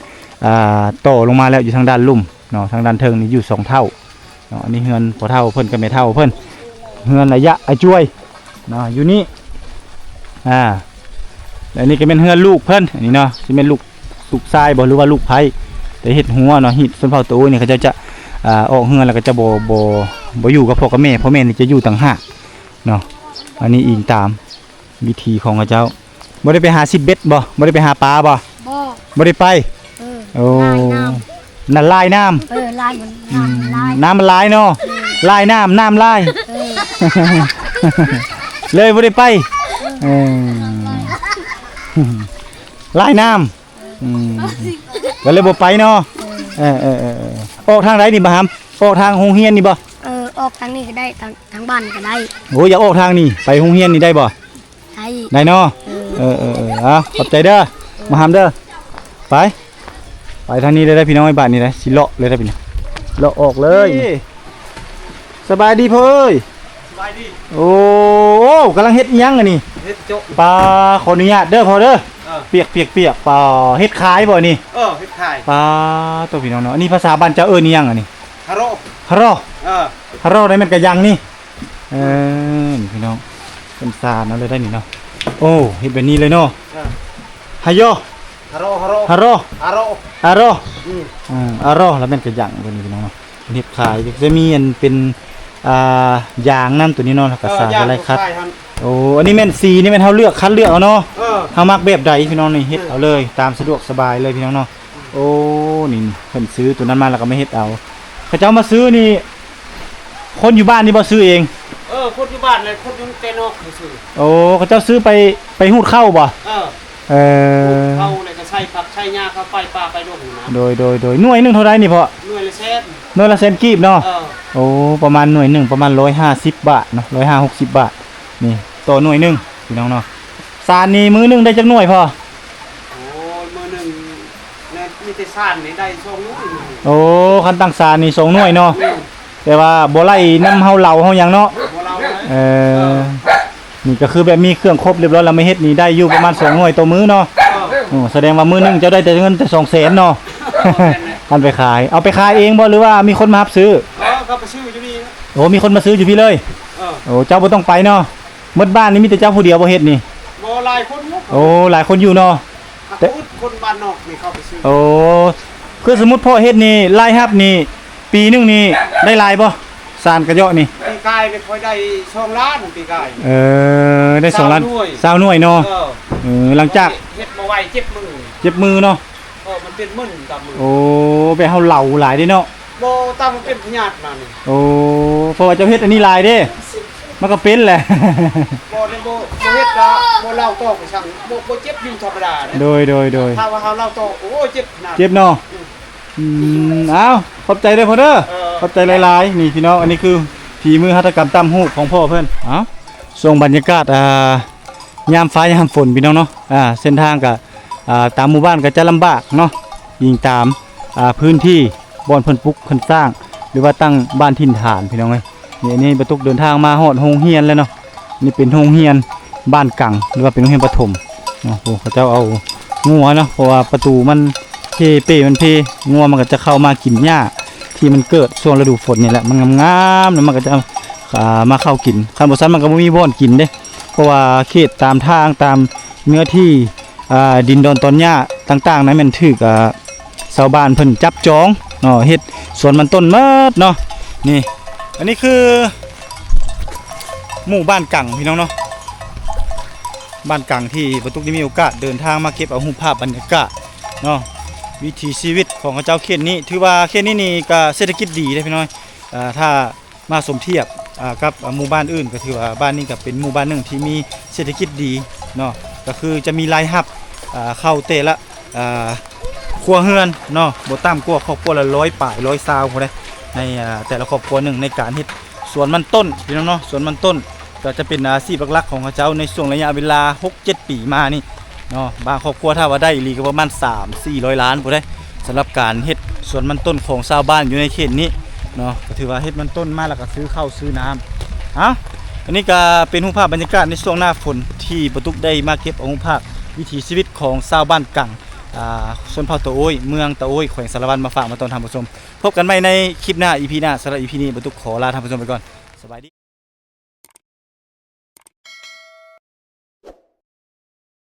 ອ່າ ຕໍ່ລົງມາແລ້ວຢູ່ທາງດ້ານລຸ່ມເນາະ ທາງດ້ານເທິງນີ້ຢູ່ສອງເຖົ້າເນາະ. ອັນນີ້ເຮືອນພໍ່ເຖົ້າເພິ່ນກັບແມ່ເຖົ້າເພິ່ນ ເຮືອນອາຍະ ອາຈວຍ ເນາະ ຢູ່ນີ້ ອ່າ ແລະ ອັນນີ້ກໍແມ່ນເຮືອນລູກເພິ່ນ ອັນນີ້ເນາະ ຊິແມ່ນລູກ ລູກຊາຍບໍ່ ຫຼືວ່າລູກໃພ້ ແຕ່ເຮັດຮົ້ວເນາະ ຮີດຊົນເຜົ່າຕາໂອຍນີ້ ເຂົາເຈົ້າຈະ ອ່າ ອອກເຮືອນແລ້ວກໍຈະບໍ່ ບໍ່ ບໍ່ຢູ່ກັບພໍ່ກັບແມ່ ພໍ່ແມ່ນີ້ຈະຢູ່ຕ່າງຫາກເນາະ. ອັນນີ້ອີງຕາມວິຖີຂອງເຂົາເຈົ້າ. ບໍ່ໄດ້ໄປຫາຊິບເບັດບໍ່? ບໍ່ໄດ້ໄປຫາປາບໍ່? ບໍ່ ບໍ່ໄດ້ໄປ. ເອີ ໂອ້ ລາຍນ້ຳ ນັ້ນລາຍນ້ຳ ເອີ ລາຍມັນ ອືມ ນ້ຳມັນຫຼາຍ ນ້ຳມັນຫຼາຍເນາະ ເອີ ລາຍນ້ຳ ນ້ຳລາຍ ເອີ ເລີຍບໍ່ໄດ້ໄປ ເອີ ເອີ ລາຍນ້ຳ ອືມ ກໍເລີຍບໍ່ໄປເນາະ ເອີ ເອີ ເອີ ເອີ ເອີ ອອກທາງໃດນີ້ ບັກຫຳ? ອອກທາງໂຮງຮຽນນີ້ບໍ່? ເອີ ອອກທາງນີ້ກໍໄດ້ ທາງ ທາງບ້ານກໍໄດ້. ໂອ້ ຢາກອອກທາງນີ້ ໄປໂຮງຮຽນນີ້ໄດ້ບໍ່? ໄດ້ ໄດ້ເນາະ ເອີ ເອີ ເອີ ເອີ ເອົາ ຂອບໃຈເດີ ມາຫາມເດີ ໄປ ໄປທາງນີ້ເລີຍເດີພີ່ນ້ອງ ບາດນີ້ເດີ ຊິເລາະເລີຍເດີ ເລາະອອກເລີຍ. ສະບາຍດີພໍ່ເອີຍ ສະບາຍດີ. ໂອ້ ກຳລັງເຮັດອີ່ຫຍັງອັນນີ້? ເຮັດໂຈະ ປາ ຂໍອະນຸຍາດເດີພໍ່ເດີ ເອີ ປຽກ ປຽກໆ ປາ ເຮັດຂາຍບໍ່ນີ້? ເອີ ເຮັດຂາຍ ປາ ໂຕ ພີ່ນ້ອງເນາະ ອັນນີ້ພາສາບ້ານເຈົ້າເອີ້ນອີ່ຫຍັງອັນນີ້? ຮາໂຣ ຮາໂຣ ເອີ ຮາໂຣ ນີ້ແມ່ນກະຍັງນີ້ ເອີ ນີ້ພີ່ນ້ອງ ເປັນສານເອົາເລີຍໄດ໋ນີ້ເນາະ. ໂອ້ ເຮັດແບບນີ້ເລີຍເນາະ ເອີ ຮາໂຣ ຮາໂຣ ຮາໂຣ ອາໂຣ ອາໂຣ ອືມ ອາໂຣ ແລ້ວແມ່ນກະຍັງຕົວນີ້ພີ່ນ້ອງເນາະ ເຮັດຂາຍ ຈະມີອັນເປັນ ອ່າ ຢາງນຳຕົວນີ້ເນາະ ແລ້ວກະ ເອີ ສານ ຢາງ ກະໄລຄັດ ໂອ້ ອັນນີ້ແມ່ນສີນີ້ແມ່ນເຮົາເລືອກ ຄັດເລືອກເອົາເນາະ ເອີ ເຮົາມັກແບບໃດພີ່ນ້ອງ ນີ້ເຮັດເອົາເລີຍ ຕາມສະດວກສະບາຍເລີຍພີ່ນ້ອງເນາະ. ໂອ້ ນີ້ເພິ່ນຊື້ຕົວນັ້ນມາແລ້ວກໍມາເຮັດເອົາ ເຂົາເຈົ້າມາຊື້ນີ້ ຄົນຢູ່ບ້ານນີ້ບໍ່ຊື້ເອງ? ເອີ ຄົນຢູ່ບ້ານແຫຼະ ຄົນຢູ່ແຕ່ນອກຊື້. ໂອ້ ເຂົາເຈົ້າຊື້ໄປ ໄປຮູດເຂົ້າບໍ່? ເອີ ເອີ ຮູດເຂົ້າແລ້ວກໍໃສ່ຜັກໃສ່ຫຍ້າເຂົ້າໄປປ່າໄປດົງນະ. ໂດຍ ໂດຍ ໂດຍ ໜ່ວຍໜຶ່ງເທົ່າໃດນີ້ພໍ່? ໜ່ວຍລະແສນ ໜ່ວຍລະແສນກີບເນາະ. ເອີ ໂອ້ ປະມານໜ່ວຍໜຶ່ງປະມານຮ້ອຍຫ້າສິບບາດເນາະ ຮ້ອຍຫ້າສິບ ຫົກສິບບາດ ນີ້ຕໍ່ໜ່ວຍໜຶ່ງພີ່ນ້ອງເນາະ. ສານນີ້ມື້ໜຶ່ງໄດ້ຈັກໜ່ວຍພໍ່? ໂອ້ຍ ມື້ໜຶ່ງ ແມ່ນມີແຕ່ສານນີ້ໄດ້ສອງໜ່ວຍ. ໂອ້ ຄັນຕັ້ງສານນີ້ສອງໜ່ວຍເນາະ. ແມ່ນ ແຕ່ວ່າບໍ່ໄລ່ນຳເຮົາເຫຼົ້າເຮົາຫຍັງເນາະ. ບໍ່ເຫຼົ້າເລີຍ. ເອີ ເອີ ນີ້ກໍຄືແບບມີເຄື່ອງຄົບຮຽບຮ້ອຍແລ້ວມາເຮັດນີ້ໄດ້ຢູ່ປະມານສອງໜ່ວຍຕໍ່ມື້ເນາະ. ເອີ ໂອ້ ສະແດງວ່າມື້ໜຶ່ງເຈົ້າໄດ້ແຕ່ເງິນແຕ່ສອງແສນເນາະ. ເອີ ແມ່ນແຫຼະ. ຄັນໄປຂາຍ ເອົາໄປຂາຍເອງບໍ່ ຫຼືວ່າມີຄົນມາຮັບຊື້? ເອີ ເຂົາໄປຊື້ຢູ່ນີ້. ໂອ້ ມີຄົນມາຊື້ຢູ່ພີ້ເລີຍ. ເອີ ໂອ້ ເຈົ້າບໍ່ຕ້ອງໄປເນາະ. ໝົດບ້ານນີ້ມີແຕ່ເຈົ້າຜູ້ດຽວບໍ່ເຮັດນີ້? ບໍ່ ຫຼາຍຄົນຢູ່. ໂອ້ ຫຼາຍຄົນຢູ່ເນາະ. ແຕ່ຄົນບ້ານນອກນີ້ເຂົາໄປຊື້. ໂອ້ ຄືສົມມຸດພໍ່ເຮັດນີ້ ລາຍຮັບນີ້ ປີໜຶ່ງນີ້ໄດ້ຫຼາຍບໍ່? ສານກະເຍາະນີ້ ປີກາຍນີ້ຂ້ອຍໄດ້ສອງລ້ານ ປີກາຍ. ເອີ ໄດ້ສອງລ້ານ ຊາວໜ່ວຍ ຊາວໜ່ວຍເນາະ. ເອີ ເອີ ຫຼັງຈາກເຮັດບໍ່ໄຫວ ເຈັບມື ເຈັບມືເນາະ. ເອີ ມັນເປັນມຶນຕາມມື. ໂອ້ ແບບເຮົາເຫຼົາຫຼາຍເດ້ເນາະ. ບໍ່ ຕາມມັນເປັນພະຍາດມານີ້. ໂອ້ ເພາະວ່າເຈົ້າເຮັດອັນນີ້ຫຼາຍເດ້ ມັນກໍເປັນແຫຼະ. ບໍ່ໄດ້ ບໍ່ ບໍ່ເຮັດລະ ບໍ່ເຫຼົາຕອກໄປຊັ້ນ ບໍ່ ບໍ່ເຈັບຢູ່ທຳມະດາເດ້. ໂດຍ ໂດຍ ໂດຍ ຖ້າວ່າເຮົາເຫຼົາຕອກ ໂອ້ຍ ເຈັບຂະໜາດ ເຈັບເນາະ. ອືມ ອືມ ເອົາ ຂອບໃຈເດີພໍ່ເດີ. ເອີ ຂອບໃຈຫຼາຍໆ. ນີ້ພີ່ນ້ອງ ອັນນີ້ຄືຝີມືຫັດຖະກຳຕ່ຳຫູກຂອງພໍ່ເພິ່ນ. ເອົາ ຊ່ວງບັນຍາກາດ ອ່າ ຍາມຟ້າຍາມຝົນພີ່ນ້ອງເນາະ ອ່າ ເສັ້ນທາງກະ ອ່າ ຕາມໝູ່ບ້ານກະຈະລຳບາກເນາະ ອີງຕາມ ອ່າ ພື້ນທີ່ບ່ອນເພິ່ນປຸກເພິ່ນສ້າງ ຫຼືວ່າຕັ້ງບ້ານຖິ່ນຖານພີ່ນ້ອງເອີຍ. ນີ້ ອັນນີ້ປະຕຸກເດີນທາງມາຮອດໂຮງຮຽນແລ້ວເນາະ. ນີ້ເປັນໂຮງຮຽນບ້ານກັງ ຫຼືວ່າເປັນໂຮງຮຽນປະຖົມເນາະ. ໂອ້ ເຂົາເຈົ້າເອົາງົວເນາະ ເພາະວ່າປະຕູມັນເພ ເປ້ມັນເພ ງົວມັນກະຈະເຂົ້າມາກິນຫຍ້າທີ່ມັນເກີດຊ່ວງລະດູຝົນນີ້ແຫຼະ ມັນງາມໆ ແລ້ວມັນກະຈະ ອ່າ ມາເຂົ້າກິນ. ຄັນບໍ່ຊັ້ນມັນກະບໍ່ມີບ່ອນກິນເດ້. ເພາະວ່າເຂດຕາມທາງ ຕາມເນື້ອທີ່ ອ່າ ດິນດອນຕອນຫຍ້າຕ່າງໆ ນັ້ນແມ່ນຖືກ ອ່າ ຊາວບ້ານເພິ່ນຈັບຈອງເນາະ ເຮັດສວນມັນຕົ້ນໝົດເນາະ. ນີ້ ອັນນີ້ຄືໝູ່ບ້ານກັງພີ່ນ້ອງເນາະ ບ້ານກັງທີ່ປະຕຸກໄດ້ມີໂອກາດເດີນທາງມາເກັບເອົາຮູບພາບບັນຍາກາດເນາະ ວິຖີຊີວິດຂອງເຂົາເຈົ້າເຂດນີ້. ຖືວ່າເຂດນີ້ນີ້ກະເສດຖະກິດດີເດ້ພີ່ນ້ອງ ເອີ ຖ້າ ມາສົມທຽບ ອ່າ ກັບ ອ່າ ໝູ່ບ້ານອື່ນ ກໍຖືວ່າບ້ານນີ້ກໍເປັນໝູ່ບ້ານໜຶ່ງທີ່ມີເສດຖະກິດດີເນາະ ກໍຄືຈະມີລາຍຮັບ ອ່າ ເຂົ້າແຕ່ລະ ອ່າ ຄົວເຮືອນເນາະ ບໍ່ຕ່ຳກວ່າຄອບຄົວລະຮ້ອຍປາຍ ຮ້ອຍຊາວພຸ້ນເດ້ ໃນ ອ່າ ແຕ່ລະຄອບຄົວໜຶ່ງ ໃນການເຮັດສວນມັນຕົ້ນ ພີ່ນ້ອງເນາະ ສວນມັນຕົ້ນ ກໍຈະເປັນອາຊີບຫຼັກໆຂອງເຂົາເຈົ້າໃນຊ່ວງໄລຍະເວລາຫົກເຈັດປີມານີ້ເນາະ ບາງຄອບຄົວຖ້າວ່າໄດ້ອີ່ຫຼີກໍປະມານສາມສີ່ຮ້ອຍລ້ານພຸ້ນເດ້ ສຳລັບການເຮັດສວນມັນຕົ້ນຂອງຊາວບ້ານຢູ່ໃນເຂດນີ້ເນາະ ກໍຖືວ່າເຮັດມັນຕົ້ນມາແລ້ວກໍຊື້ເຂົ້າຊື້ນ້ຳ. ເອົ້າ ອັນນີ້ກໍເປັນຮູບພາບບັນຍາກາດໃນຊ່ວງໜ້າຝົນ ທີ່ປະຕຸກໄດ້ມາເກັບເອົາຮູບພາບວິຖີຊີວິດຂອງຊາວບ້ານກັງ ອ່າ ຊົນເຜົ່າຕາໂອ້ຍ ເມືອງຕາໂອ້ຍ ແຂວງສາລະວັນ ມາຝາກມາຕ້ອນທ່ານຜູ້ຊົມ. ພົບກັນໃໝ່ໃນຄລິບໜ້າ ອີພີໜ້າ ສຳລັບອີພີນີ້ ປະຕຸກຂໍລາທ່ານຜູ້ຊົມໄປກ່ອນ. ສະບາຍດີ.